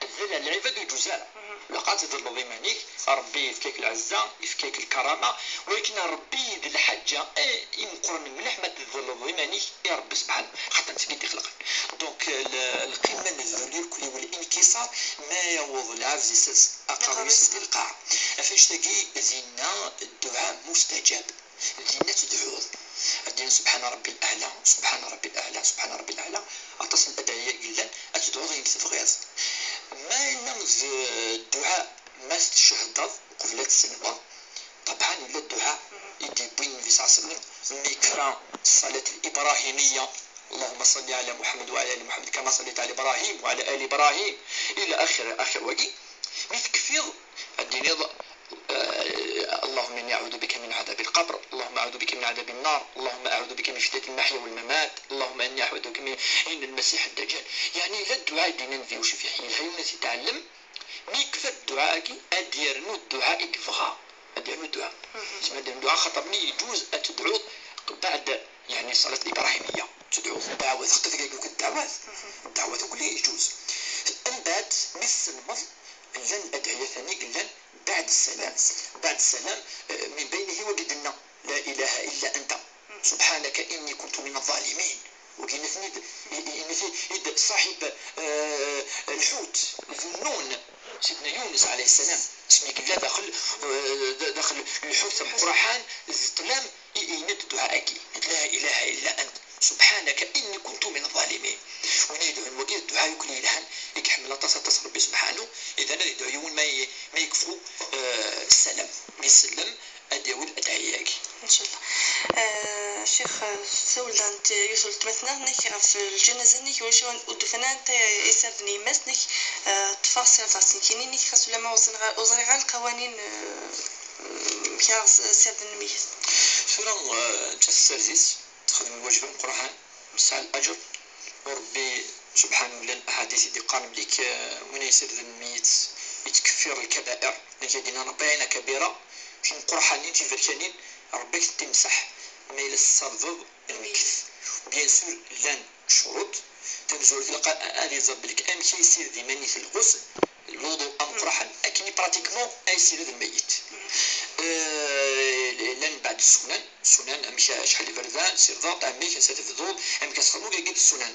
Ddel ar lɛibad ur yeǧuz ara. Ilaq ad tdelleḍ iman-ik, Rebbi yefka-k lɛezza, yefka-k lkarama, walakin Rebbi d lḥaǧa, eh, i meqqren mliḥ ma tdelleḍ iman-ik i Rebbi sebḥanu, xaṭer d nekk i d-ixelqen. Donc, l-, lqima n ddel irkelli والانكسار, ma yaweḍ lɛebd yessers aqerruy-is di lqaɛa. Ɣef annect-agi, dinna dduɛa mustajab. Dinna tedɛuḍ. Ad d-tiniḍ سبحان ربي الأعلى، سبحان ربي الأعلى، سبحان ربي الأعلى. Aṭas n ladɛiya i yellan, ad tedɛuḍ ayen tebɣiḍ. Ma yenna d dduɛa, ma tettcehdeḍ, uqbel ad tselmeḍ, ṭebɛan yella dduɛa i d-yewwi Nnbi صلى الله عليه وسلم, mi yekra ṣṣalat l-ibrahimiyya, اللهم صل على محمد وعلى آل محمد كما صليت على إبراهيم وعلى آل إبراهيم إلى آخر، آخر wagi. Mi tekfiḍ, ad d-tiniḍ, eh, اللهم إني أعوذ بك من عذاب القبر، اللهم أعوذ بك من عذاب النار، اللهم أعوذ بك من فتنة المحيا والممات، اللهم إني أعوذ بك من عين المسيح الدجال. Yeɛni, yella dduɛa i d-yenna Nnbi, ucfiḥ, yelha yiwen ad t-itɛellem, mi yekfa dduɛa-agi, ad d-yernu dduɛa i yebɣa. Ad d-yernu dduɛa. Yezmer ad d-yernu dduɛa, xaṭer-nni yeǧuz ad tedɛuḍ beɛd, yeɛni, ṣṣalat l-ibrahimiyya. Tedɛuḍ ddeɛwat, xaṭer dagi akk ddeɛwat. Ddeɛwat akk yeǧuz. Mbeɛd, mi tselmeḍ, llan adɛiyat-nni yellan beɛd ssalam. Beɛd ssalam, eh, min baynihi wagi d-nenna, لا إله إلا أنت سبحانك إني كنت من الظالمين. Wagi yenna-ten-id, yenna-t-id ṣaḥib, eh, lḥut, ذو النون, Sidna Yunus alayhi ssalam, asmi yella daxel, eh, da-, daxel lḥut ameqqran, d ṭṭlam, i, yenna-d dduɛa-agi, لا إله إلا أنت سبحانك إني كنت من الظالمين. Win yedɛun wagi, dduɛa yakk yelhan, i iḥemmel aṭas, aṭas Rebbi subḥanu, idan ad yedɛu yiwen ma y-, ma yekfu, eh, ssalam, mi isellem, ad d-yawi ladɛiya-agi. Ncallah. Eh, Ccix, Tawla n t-, yiwet n weltma-tneɣ, nek ɣef lǧanaza-nnek, ulac awen ur d-ufan ara anta i sirden yemma-s, nek, eh, ṭṭfeɣ sirdeɣ-tt nekkini, nek xas ulamma ur ẓriɣ ara, ur ẓriɣ ara lqawanin, eh, amek ara s-, sirden lmeyyet. Tura, eh, nettat tessard-it, texdem lwajeb ameqqran, tesɛa laǧer. U Ṛebbi subḥanahu, llan aḥadit i d-iqqaren belli k-, win yessirden lmeyyet yettkeffir lkabair. Nek ad d-inin Ṛebbi ɛin akabira, tin qerḥanin, tiberkanin, Ṛebbi ad k-tent-imseḥ ma yella tessardeḍ lmeyyet. Bien sûr, llan ccuruṭ. Tamezwarut, ilaq a-, ad iẓer belli amek ay yessired iman-is lɣusl, lwuḍu ameqqran, akken i pratiquement ay yessired lmeyyet. Euh, llan mbeɛd ssunan, ssunan, amek, acḥal iberdan, sirdeḍ, amek, ansa tebduḍ, amek ad txedmeḍ, wigi d ssunan.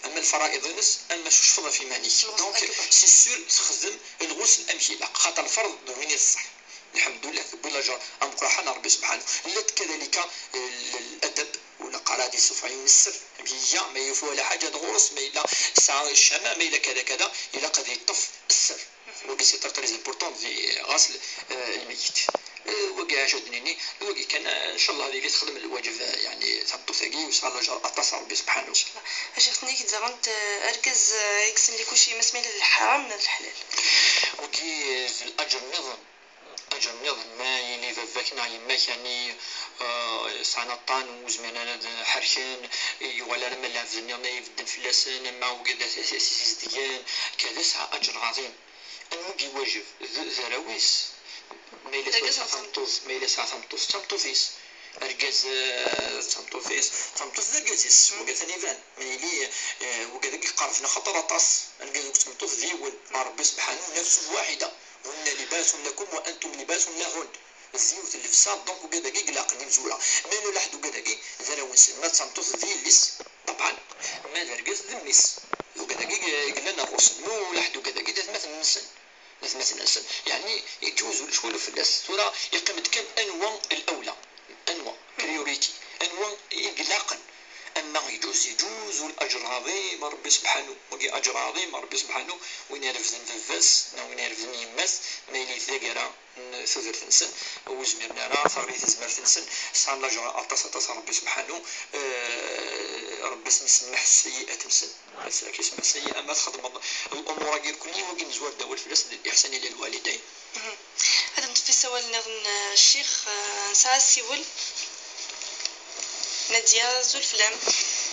Ama lfara'iḍ-ines, ama cucfeḍ ɣef iman-ik. Donc, c'est sûr, texdem lɣusl amek ilaq, xaṭer lferḍ d win i d ṣṣeḥ. Lḥemdullah, tewwi laǧer ameqqran a Ṛebbi subḥanahu. Llant kadalika, eh, l-, ladab, wala qqar ad yessufeɣ yiwen sser. Amek iga, ma yufa wala ḥaǧa ad ɣur-s, ma yella tesɛa ccama, ma yella kada kada, ilaq ad yeṭṭef sser. Wagi c'est très, très important di ɣasl, eh, lmeyyet. Eh, wagi acu ad d-nini, wagi kan, eh, ncallah ad yili texdem lwaǧeb, eh, yeɛni tameṭṭut-agi, yesɛa laǧer aṭas a Ṛebbi subḥanahu. Acu tenna-k-d daɣen, eh, argaz, eh, yekksen likuci, ma s ma yella d lḥaram neɣ d leḥlal? Wagi, eh, d laǧer nniḍen. Aǧer nniḍen, ma yili baba-k neɣ yemma-k, yeɛni, eh, sɛan aṭṭan, ur zmiren ara ad ḥerken, yuɣal alamma lɛebd-nniḍen ay ibedden fell-asen, ama wigad ad, ad, ad t-issizdgen, kada sɛa aǧer ɛḍim. Anwa i iwajeb? D, d arraw-is. Ma yella sɛa tameṭṭut, ma yella sɛa tameṭṭut, d tameṭṭut-is. Argaz, eh, d tameṭṭut-is, tameṭṭut d argaz-is, wigad ad iban. Ma yili, eh, wigad ad iqerben axaṭer aṭas, argaz akked tmeṭṭut d yiwen, Ṛebbi subḥanahu, nafsun waḥida. هن لباس لكم وأنتم لباس لهن. D yiwet n llebsa, donc ugad-agi ilaqen imezwura. Ma yella lḥedd ugad-agi, d arraw-nsen. Ma d tameṭṭut, d yelli-s, ṭebɛen. Ma d argaz, d mmi-s. D ugad-agi i yellan ɣur-sen. Ma ulaḥedd ugad-agi, d atmaten-nsen. D atmaten-nsen. Yeɛni, yeǧǧuz ulac walu fell-as. Tura, yeqqim-d kan anwa lawla. Anwa? Priorité. Anwa i ilaqen? Ama iǧuz, iǧuz, u laǧer ɛḍim a Ṛebbi subḥanahu. Wagi aǧer ɛḍim a Ṛebbi subḥanahu, win irefden baba-s, neɣ win irefden yemma-s, ma yili d taggara n tudert-nsen, ur zmiren ara, teɣli tezmert-nsen, sɛan laǧer aṭas, aṭas a Ṛebbi subḥanahu, eh, Ṛebbi ad sen-isemmeḥ sseyiat-nsen. Ad s-, ad k-isemmeḥ sseyiat, ama txedmeḍ lumuṛ-agi irkelli, wagi nezwar-d awal fell-as, d liḥsan ila lwalidayn. Mhm. Ad nṭef isawalen nniḍen, eh, ccix, eh, nesɛa asiwel. Nadia, azul fell-am.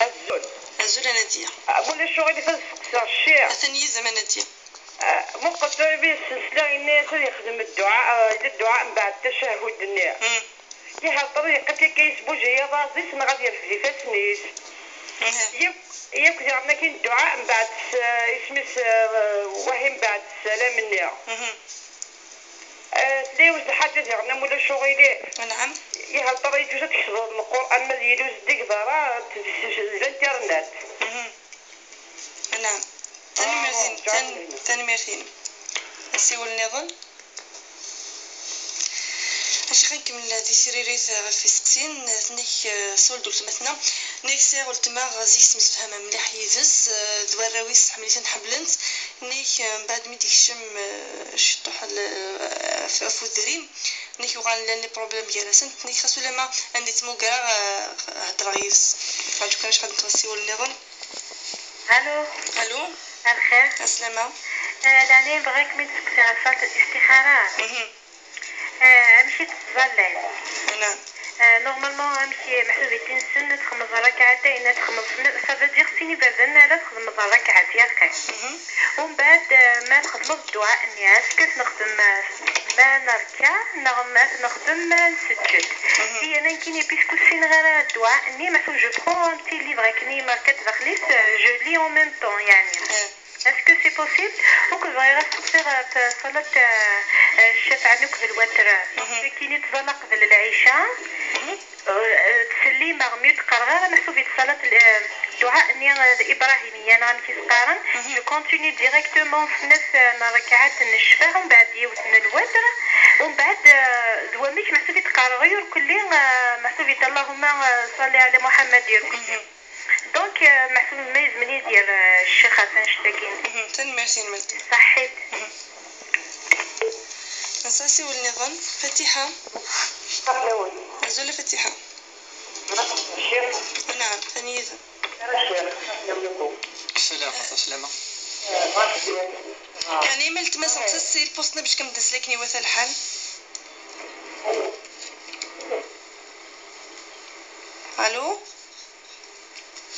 Azul. Azul a Nadia. Ah, ma ulac aɣilif ad steqsiɣ ccix? Atan yid-m a Nadia. Ah, muqel tura mi yessensla, yenna-yas ad yexdem dduɛa, ah, yella dduɛa mbeɛd tacahhud-nni. Mm. Ihi, aṭer yeqqim akka yesbujayeḍ aḍis neɣ ad yerfed ifassen-is. Mhm. Yak, yak diɣen akin dduɛa mbeɛd s-, isem-is, eh, wahi mbeɛd ssalam-nni. Mhm. Eh, tella yiwet n lḥaǧa diɣen, ma ulac uɣilif. Anɛam. Ihi, aṭer yeǧǧuz ad tkesbeḍ Lqur'an ma d yili ur zeddigeḍ ara, t-, s-, s-, s-, l'internet. Mhm. Anɛam. Tanemmirt-inem. Ah, tan-, tanemmirt-inem. Asiwel nniḍen. Acu, ad nkemmel di tiririt ɣef iseqsiyen, tenna-k, eh, sawel-d weltma-tneɣ, tenna-k sɛiɣ weltma zik ttemsefhameɣ mliḥ yid-s, eh, d warraw-is ḥemmlen-ten, ḥemmlen-tt, tenna-k, eh, mbeɛd mi d-ikcem, eh, ciṭuḥ l-, eh, af-, af udrim, tenna-k uɣalen llan les problèmes gar-asent, tenna-k xas ulamma anda i tt-mmugreɣ, eh, heddreɣ yid-s. Rǧu kan acḥal n tɣessiwel nniḍen. Allô. Allô. Lxir. Ɛeslama. Eh, lɛali, bɣiɣ ad kem-id-sseqsiɣ ɣef ṣṣalat listixara. Mhm. Eh, amek i tettẓallay? Naɛam. Eh, normalement, amek i, meḥsub i tinsen, ad txedmeḍ rakaɛatayn, ad txedmeḍ sna-, ça veut dire sin iberdan ara txedmeḍ rakaɛat, yakan. Mhm. Umbeɛd, eh, ma txedmeḍ dduɛa-nni, est-ce que ad t-nexdem, eh, ma nerka, neɣ ma ad t-nexdem ma nseǧǧed? Mhm. Iya, nekkini, puisque ur ssineɣ ara dduɛa-nni, meḥsub je prends un petit livre akken i merkat daxel-is, eh, je lis en même temps, yeɛni. Eh. Est-ce que c'est possible? Akked bɣiɣ ad steqsiɣ ɣef ṣṣalat, eh, eh, ccafɛa akked lwatr. Mhm. Nekkini ttẓallaɣ qbel lɛica. Mhm. Eh, eh, ttsellimeɣ mi ur d-qqareɣ ara, meḥsub i ṣṣalat, eh, dduɛa-nni, eh, d ibrahimiyya neɣ amek i s-qqaren. Mhm. Je continue directement snat, eh, n rrekɛat n ccfaɛ, umbeɛd yiwet n lwatr, umbeɛd, eh, d wamek meḥsub i d-qqareɣ irkelli, eh, meḥsub i Allahumma, eh, salli ɛla Muḥammad irkelli. Mhm. Donc, euh, meḥsub ma yezmer ad d-yerr, euh, ccix ɣef annect-agi. Mhm, tanemmirt-inem. Ṣaḥḥit. Mhm. Nesɛa asiwel nniḍen. Fatiḥa. Aql-awen. Azul a Fatiḥa. Naam, atan yid-m. Sslam, ata sslam. Yeɛni ma letma-s ɣef-s lpust-nni bac kem-d-nsel akken iwata lḥal. Allo?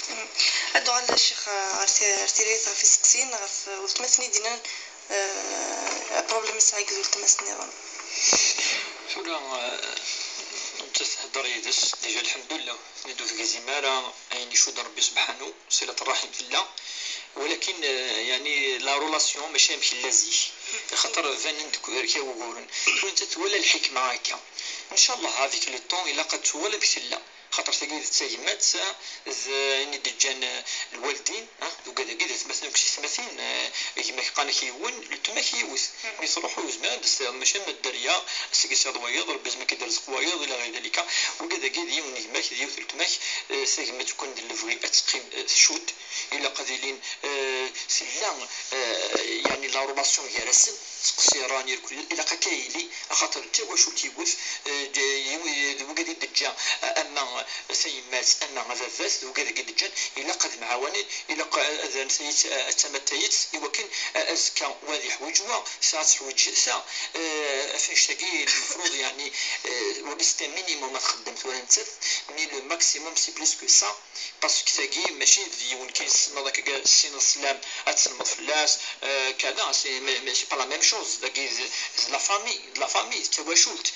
Mm. Ad uɣal ccix, eh, ɣer ti-, ɣer tiririt ɣef iseqsiyen ɣef weltma-s-nni d-yennan, eh, apṛublem yesɛa akked weltma-s nniḍen. Tura, eh, nettat thedder yid-s, déjà lḥemdullah, tenna-d ur tegzim ara ayen icudd Rebbi subḥanu, ṣilat ṛṛaḥim tella, walakin, eh, yeɛni la relation mačči am kella zik, axaṭer banen-d deg rkaw uguren. Tura nettat twala lḥikma akka. Ncallah, avec le temps, ilaq ad tuɣal amek tella. Xaṭer tagi d tagmat, d ayen i d-ǧǧan, eh, lwaldin, ah, d ugad-agi d atmaten akked teytmatin, eh, gma-k qqaren-ak yiwen, letma-k yiwet. Mi truḥ ur yezmir ad d-teffiḍ, mačči am dderya, seg-s iḍ wayeḍ, Rebbi yezmer ad k-id-irzeq wayeḍ, ila ɣir dalika. Ugad-agi d yiwen n gma-k, d yiwet n letma-k, eh, tagmat ukan d lebɣi ad teqqim, eh, tcudd, ilaq ad ilin, eh, tella, eh, yeɛni la relation gar-asen, ttqeṣṣiren irkel, ilaq akka yili, axaṭer d tawacult yiwet, eh, d, yiwi-, d wigad i d-teǧǧa, eh, ama tayemmat, ama ababat, d wigad i d-ǧǧan, ilaq ad mɛawanen, ilaq ad rren tayet, eh, ad tama tayet, iwakken, eh, azekka wa ad yeḥwiǧ wa, ta ad teḥwiǧ ta, eh, ɣef annect-agi, lmefruḍ, yeɛni, eh, wagi c'est un minimum ad txeddem tura nettat, mais le maximum c'est plus que ça. Parce que tagi mačči d yiwen kan tessneḍ akka, tessineḍ sslam, ad tesselmeḍ fell-as, euh, kada, c'est, mais, mais c'est pas la même chose. Dagi d, d la famille, d la famille, d tawacult.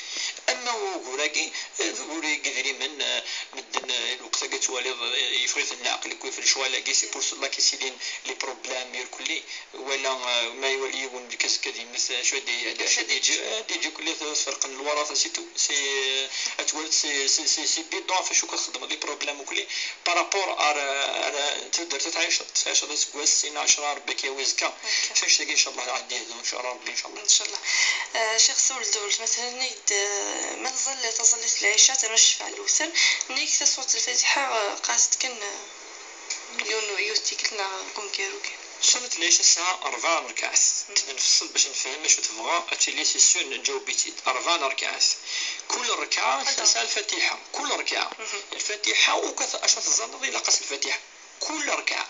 Ama ugur-agi, eh, d ugur n yidrimen, eh, medden, eh, lweqt-agi twaliḍ, eh, yeffeɣ-iten leɛqel, yewwi ɣef lecɣal-agi, c'est pour cela qu'y a les problèmes, irkelli. Wala, euh, ma iwali yiwen deg azekka ad yemmet, acu ad d-, acu ad d-yeǧǧ, ad d-yeǧǧ kulli tferqen lwaṛata, c'est tout. C'est, euh, ad twaliḍ, c'est, c'est, c'est, c'est bidon, ɣef acu kan txeddmeḍ, les problèmes ukli, par rapport ar, ar taddart ad tɛiceḍ, tɛiceḍ aseggas, sin, ɛecṛa, Rebbi ad k-yawi azekka. Ɣef annect-agi, ncallah, ad d-yehdu, ncallah, Rebbi, ncallah. Ncallah. Euh, Ccix Sewldul, matalan, nnig-d, euh, ma tẓallit, taẓallit n lɛica, ternu ccfaɛ n lewter, nnig tasurt n lfatiḥa, euh, qqaret-d kan, euh, yiwen, yiwet tikkelt neɣ deg umgaru kan. Ṣṣalat n lɛica tesɛa ṛebɛa n rrkaɛat. Nfeṣṣel bac nefhem acu tebɣa ad tili, c'est sûr nǧaweb-itt-id. Ṛebɛa n rrkaɛat. Kul rrkaɛa tesɛa lfatiḥa. Kul rrkaɛa. Lfatiḥa, ukat acu teẓẓalleḍ, ilaq-as lfatiḥa. Kul rrkaɛa.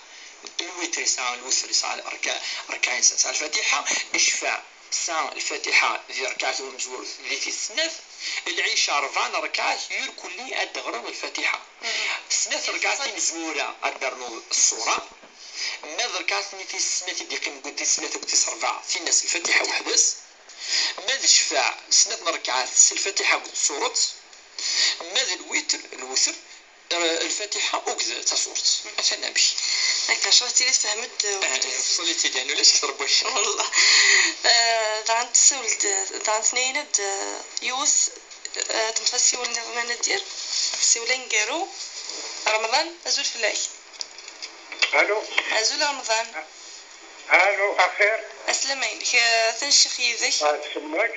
Lwitr yesɛa, lwitr yesɛa rrkaɛa, rrkaɛa yesɛa lfatiḥa. Ccfaɛ tesɛa lfatiḥa di rrkaɛat umezwura di tis snat. Lɛica ṛebɛa n rrkaɛat, irkelli ad d-teɣreḍ lfatiḥa. Snat rrkaɛat imezwura ad d-ternuḍ ṣṣura. Ma d rrkaɛat-nni tis snat i d-yeqqimen deg tis tlata akked tis ṛebɛa, tin-as lfatiḥa weḥd-s. Ma d ccfaɛ, snat n rrkaɛat s lfatiḥa akked tsuret. Ma d lwitr, lwitr, eh, lfatiḥa akked tasurt. Atan amek. Akka, ncallah tili tfehmet-d, eh, eh, ufus. Ẓẓallit-id, yeɛni ulac kter n wacca. Wallah. Eh, dɣa nessawel-d, dɣa tenna-yi-d, eh, yiwet, eh, ad nṭef asiwel niḍen a Nadir. Asiwel aneggaru. Remḍan, azul fell-ak. Allo. Azul a Remḍan. Allo, axir. Aslama-inek, eh, atan ccix yid-k. Ah, semmek.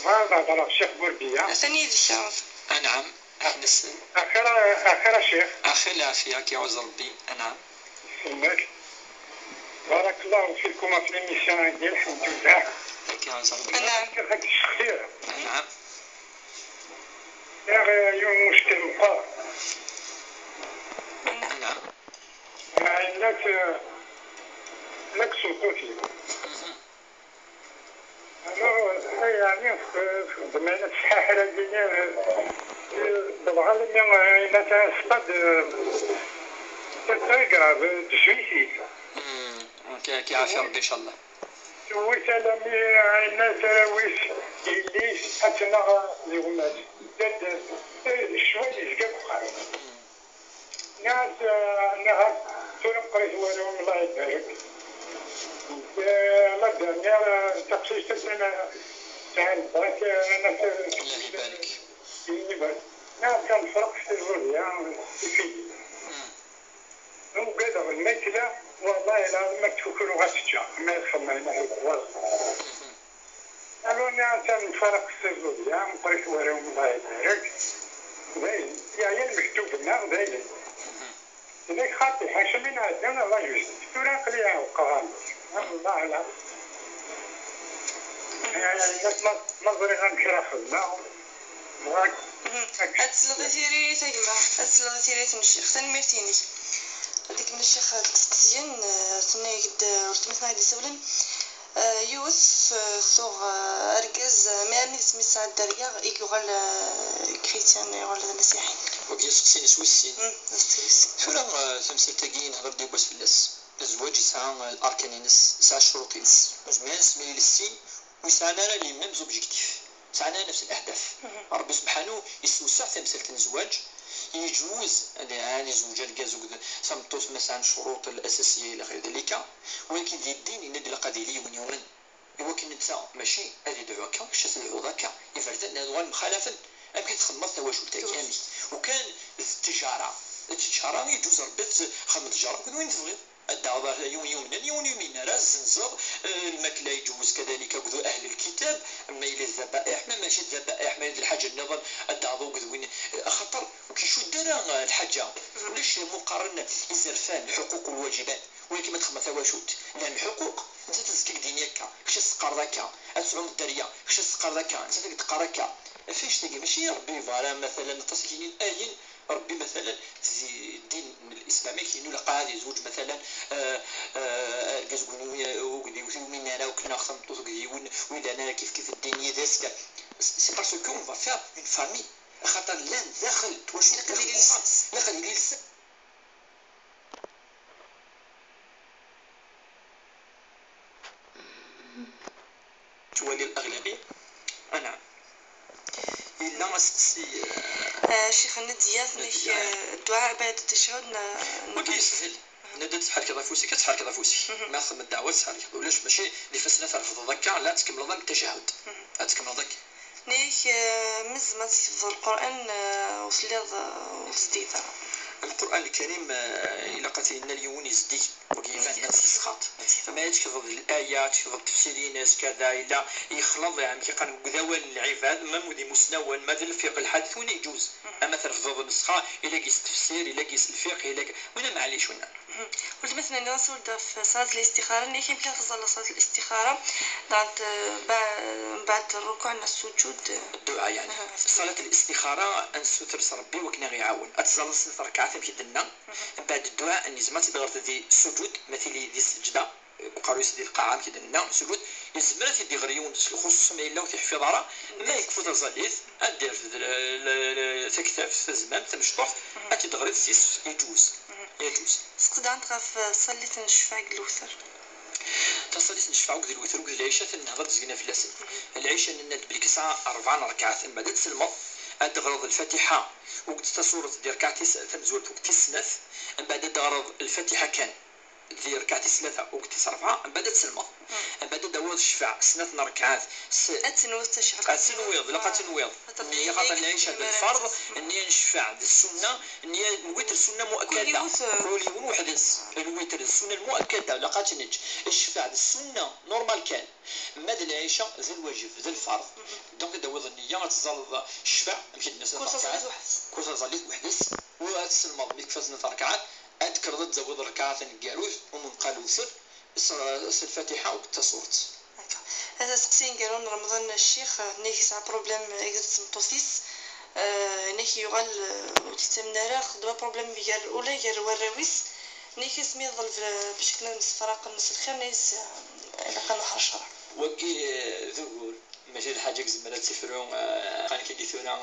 Bɣiɣ ad hedreɣ Ccix Burbiya. Atan yid-k, a Remḍan. Anɛam, aḥnessen. Axir, axir a Ccix. Axir lɛafiya, ad k-iɛuzz Rebbi. Anɛam. Semmek. Barakallahu fikum ɣef l'émission-agi, lḥemdullah. Ad k-iɛuzz Rebbi. Anɛam. Ccix, ad k-ssextireɣ. Anɛam. Sɛiɣ, eh, yiwen n ucekkel meqqar. Anɛam. Ɛinat, eh, la ksewṭuti. Alors, eh, yeɛni, eh, txeddem ɛinat ttḥaḥra-yi, eh, eh, dɣa almi, eh, ɛinat, eh, stade, eh, c'est très grave, eh, de suicide. Hmm, ok, ad k-iɛafi Rebbi, ncallah. Tewwet alami ɛinat arraw-is, yelli-s, ad tt-naɣ, eh, d gma-s. Dad, eh, ccwal yezga deg uxxam. Nniɣ-as, eh, nniɣ-as, tura meqqrit warraw-im, Allah ibarek. Eh, la dernière, eh, taqcict attan, eh, tesɛa lbak, eh, nniɣ-as, eh, Allah ibarek. Nniɣ-as kan nefreq s tiẓudiya, eh, tifidi. Hmm. Ugadeɣ lmakla, wallahi lɛaḍim ma tkukru ɣas tečča, ma yexṣer ma yemɛen deg waẓ. Aluni atan nfaraq s tiẓudiya, meqqrit warraw-im, Allah ibarek. Dayen, yeɛya lmektub-nneɣ, dayen. Nek xaṭi, ḥaca mi nɛedda, Allah juste. Tura aql-i ɛewqeɣ ɣer-s. Allah la. Yeɛya, ma, ma ẓriɣ amek ara xedmeɣ. Ad tesleḍ i tiririt a gma, ad tesleḍ i tiririt n ccix. Tanemmirt-inek. Ad ikemmel ccix deg isteqsiyen, eh, tenna-yak-d, eh, weltma-tneɣ i d-isawlen. Eh, yiwet, eh, tuɣ, eh, argaz, eh, mi armi tesmi tesɛa dderya, i yuɣal, eh, chrétien, yuɣal d amasiḥi. Wagi d aseqsi-ines wis sin. Mm, d aseqsi wis sin. Tura, eh, tamsalt-agi nehder-d yiwwas fell-as. Zzwaǧ yesɛa, eh, arkan-ines, yesɛa ccuruṭ-ines. Nezmer ad nesmel i sin, ur yesɛan ara les mêmes objectifs. Sɛan ara nefs lehdaf. Ṛebbi subḥanu yessewseɛ tamsalt n zzwaǧ, yeǧwez ad, ad izweǧ argaz akked tameṭṭut ma sɛan ccuruṭ al-asasiya ila xir dalika, walakin di ddin yenna-d ilaq ad yili yiwen yumen. Iwakken netta mačči ad idɛu akka, kečč ad tedɛuḍ akka, iberdan ad uɣalen mxalafen. Amek i txedmeḍ tawacult-agi? Amek? Ukan d ttjara, d ttjara yeǧwez Ṛebbi ad txedmeḍ ttjara akked win tebɣiḍ. Ad d-taɣeḍ yiwen yumnen, yiwen yumin ara, ad tezzenzeḍ, eh, lmakla yeǧwez kadalik akked ahl lkitab, ma yella d ddaba'iḥ, ma mačči d ddaba'iḥ, ma yella d lḥaǧa nniḍen, ad d-taɣeḍ akked win, eh, axaṭer ur k-icudd ara, eh, lḥaǧa. Ulac ma qqaren izerfan, lḥuquq u lwaǧibat, walakin ma txedmeḍ tawacult, llan lḥuquq, nettat tezga deg ddin akka, kečč ad teqqareḍ akka, ad tesɛuḍ dderya, kečč ad teqqareḍ akka, nettat ad k-d-teqqar akka. Ɣef annect-agi, mačči Ṛebbi yebɣa ara, matalan, aṭas i k-yinin ayen Ṛebbi, matalan, di ddin n Lislam, i k-yinin ilaq ad yezweǧ, matalan, eh, eh, argaz ur yewwit ara akk neɣ tameṭṭut akked yiwen ur yellan ara kif kif ddin yid-s. C'est parce que on va faire une famille. Axaṭer llan daxel n twacult, ilaq ad yili lsens. Ilaq ad yili lsens. Twali Laɣlabi. Anɛam. Yella aseqsi, eh, eh, Ccix Nadya, tenna-k, Nadya, eh, dduɛa baɛd tacahud n, n wagi yeshel. Nadya, ad tḥerkeḍ afus-ik, ad tḥerkeḍ afus-ik. Ma txedmeḍ ddeɛwa, ad tḥerkeḍ. Ulac, mačči d ifassen ad trefdeḍ akka, la, ad tkemmleḍ am tacahud. Ad tkemmleḍ akka. Nek, eh, mi tzemreḍ ad tketbeḍ Lqur'an, eh, ur telliḍ, eh, ur tezdigeḍ ara. Lqur'an Lkarim, eh, ilaq ad t-yennal yiwen yezdig, ur iban ad t-yesxaṭ. Ma ad tketbeḍ laya, ad tketbeḍ tefsir-ines, kada, yella yexleḍ, yeɛni, amek i qqaren, deg awal n lɛibad, ma d imusnawen, ma d lfiq, lḥadit, win yeǧuz. Ama trefdeḍ nnusxa, ila gis tefsir, ila gis lfiq, ila g-, wina maɛlic, wina. Weltma, tenniḍ-as ur d ɣef ṣalat listixara, nni-k amek ara teẓẓalleḍ ṣalat listixara, dɣa, eh, ba-, mbeɛd rrukuɛ neɣ ssuǧud, eh. Dduɛa, yeɛni. Aha, ṣalat listixara, ad nessuter s Ṛebbi wakken ad ɣ-iɛawen. Ad teẓẓalleḍ snat ṛekɛat, amek i d-nenna. Mbeɛd dduɛa, nni, tzemreḍ ad tt-id-teɣreḍ di ssuǧud, ma tili di sseǧda, uqerru-s di lqaɛa, amek i d-nenna, ssuǧud, yezmer ad t-id-iɣer yiwen s lxuṣuṣ ma yella ur t-iḥfiḍ ara, ma yekfu taẓallit, ad d-irfed l-, l-, l-, taktabt, tazmamt, tamecṭuḥt, ad t-id-iɣer s yes, yeǧuz. Yeǧuz. Seqdant ɣef tṣallit n ccfaɛ deg lewter. Taṣallit n ccfaɛ akked lewter akked lɛica, ad nehder-d zgna fell-asen. Lɛica, nenna-d belli tesɛa rebɛa n ṛekɛat, mbeɛd ad tselmeḍ, ad d-teɣreḍ Lfatiḥa akked tasuret di ṛekɛat tis-, tamezwarut akked tis snat, mbeɛd ad d-teɣreḍ Lfatiḥa kan di ṛekɛat tis tlata akked tis ṛebɛa, mbeɛd ad tselmeḍ. Mbeɛd ad d-tawiḍ ccfaɛ, snat n ṛekɛat. S-, ad tenwiḍ tacehhud. Ad tenwiḍ, ilaq ad tenwiḍ. Nniya, xaṭer lɛica d lferḍ, nniya n ccfaɛ d ssunna, nniya n lwitr ssunna muakkada. Kul yiwet, eh, kul yiwen weḥd-s. Lwitr d ssunna muakkada, ilaq ad tt-neǧǧ. Ccfaɛ d ssunna, normal kan. Ma d lɛica d lwajeb, d lferḍ. Donc ad d-tawiḍ nniya, ad teẓẓalleḍ ccfaɛ, amek i d-nenna, snat ṛekɛat. Kul taẓallit weḥd-s. Kul taẓallit weḥd-s. U ad tselmeḍ mi tekfa snat ṛekɛat, ad d-tekkreḍ ad d-tawiḍ ṛekɛat aneggaru, umenqal wter, s, s Lfatiḥa akked tasuret. D'accord. Ad aseqsi aneggaru n Remḍan, Ccix, nni-k yesɛa problème akked tmeṭṭut-is, eh, nni-k yuɣal, eh, ur t-yettamen ara, xeddmeɣ problème gar, ula gar warraw-is, nni-k asmi yeḍleb, eh, bac akken ad msefraqen s lxir, nni-as, eh, ilaq ad nruḥ ɣer ccreɛ. Wagi, eh, d ugur. Mačči d lḥaǧa i yezmer ad tt-ifru, eh, qan kagi tura,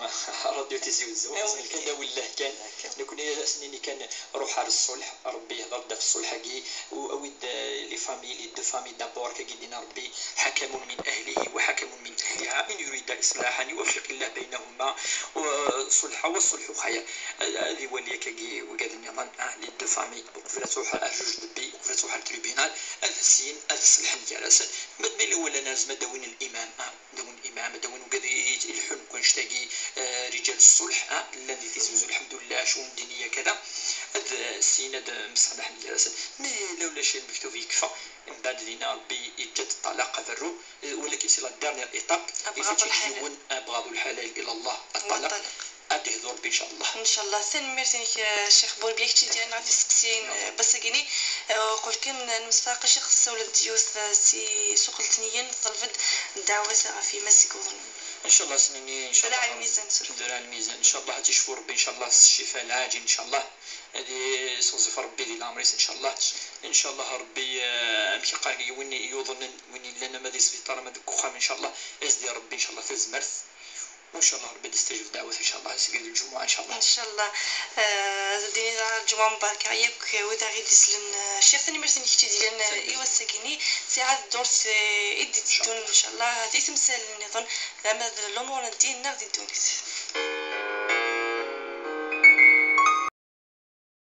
ṛṛadyu Tizi Wezzu, kan d awelleh kan. Nekkni ad as-nini kan, ruḥ ar ṣṣulḥ, Ṛebbi yehdeṛ-d ɣef ṣṣulḥ-agi, u awi-d, eh, les familles, les deux familles d'abord, kagi d-yenna Ṛebbi, حكم من أهله وحكم من أهلها، إن يريدا إصلاحا يوفق الله بينهما، و-، صلحا والصلح خير. Ad, ad iwali akkagi wigad nniḍen, ah, les deux familles, uqbel ad truḥ ar juge de paix, uqbel ad truḥ ar tribunal, ad as-yin, ad ṣelḥen gar-asen. Ma d ma yella wala nezmer ad d-awin l'imam, ah. Ad d-awin imam, ad d-awin wigad i, i, ileḥḥun deg wannect-agi, eh, رجال الصلح, ah, llan di Tizi Wezzu, lḥemdullah, cɣel ddiniya kada, ad, eh, syin ad mṣalaḥen gar-asen. Mi yella ulac lmektub yekfa, mbeɛd dinna Ṛebbi yeǧǧa-d ṭṭalaq aberru, eh, walakin c'est la dernière étape, أبغض الحلال. Yiwen أبغض الحلال إلى الله, ṭṭalaq. Ad d-ihdu Ṛebbi, ncallah. Ncallah. Tanemmirt-inek, eh, Ccix Burbiya, kečč i d-yerran ɣef isteqsiyen, eh, n wass-agi-nni. Eh, uqbel kan nemsefraq, a Ccix, tessawleḍ-d yiwet, eh, si Suq Letniyen, teḍleb-d ddeɛwat ɣef yemma-s i iwḍen. Ncallah, s-nni ncallah. Dra n lmizan, surtout. Dra n lmizan, ncallah ad icfu Rebbi, ncallah s ccifa lɛaǧil, ncallah ad iseɣzif Rebbi di leɛmer-is, ncallah. Ncallah Rebbi, eh, amek i qqaren, win yuḍnen, win yellan ama di sbiṭar ama deg uxxam, ncallah ad s-d-yerr Rebbi, ncallah, tazmert. Ncallah Rebbi ad d-istajib ddeɛwat, ncallah, seg lǧumuɛa, ncallah. Ncallah. Eh, ad d-iniɣ lǧumuɛa mbarka yakk wid aɣ-d-isellen, eh, Ccix, tanemmirt-nnek i d-yellan, eh, i wass-agi-nni. Ttiɛad ddurt, eh, i d-iteddun, ncallah, di temsal nniḍen, d ama d lumuṛ n ddin neɣ di ddunit.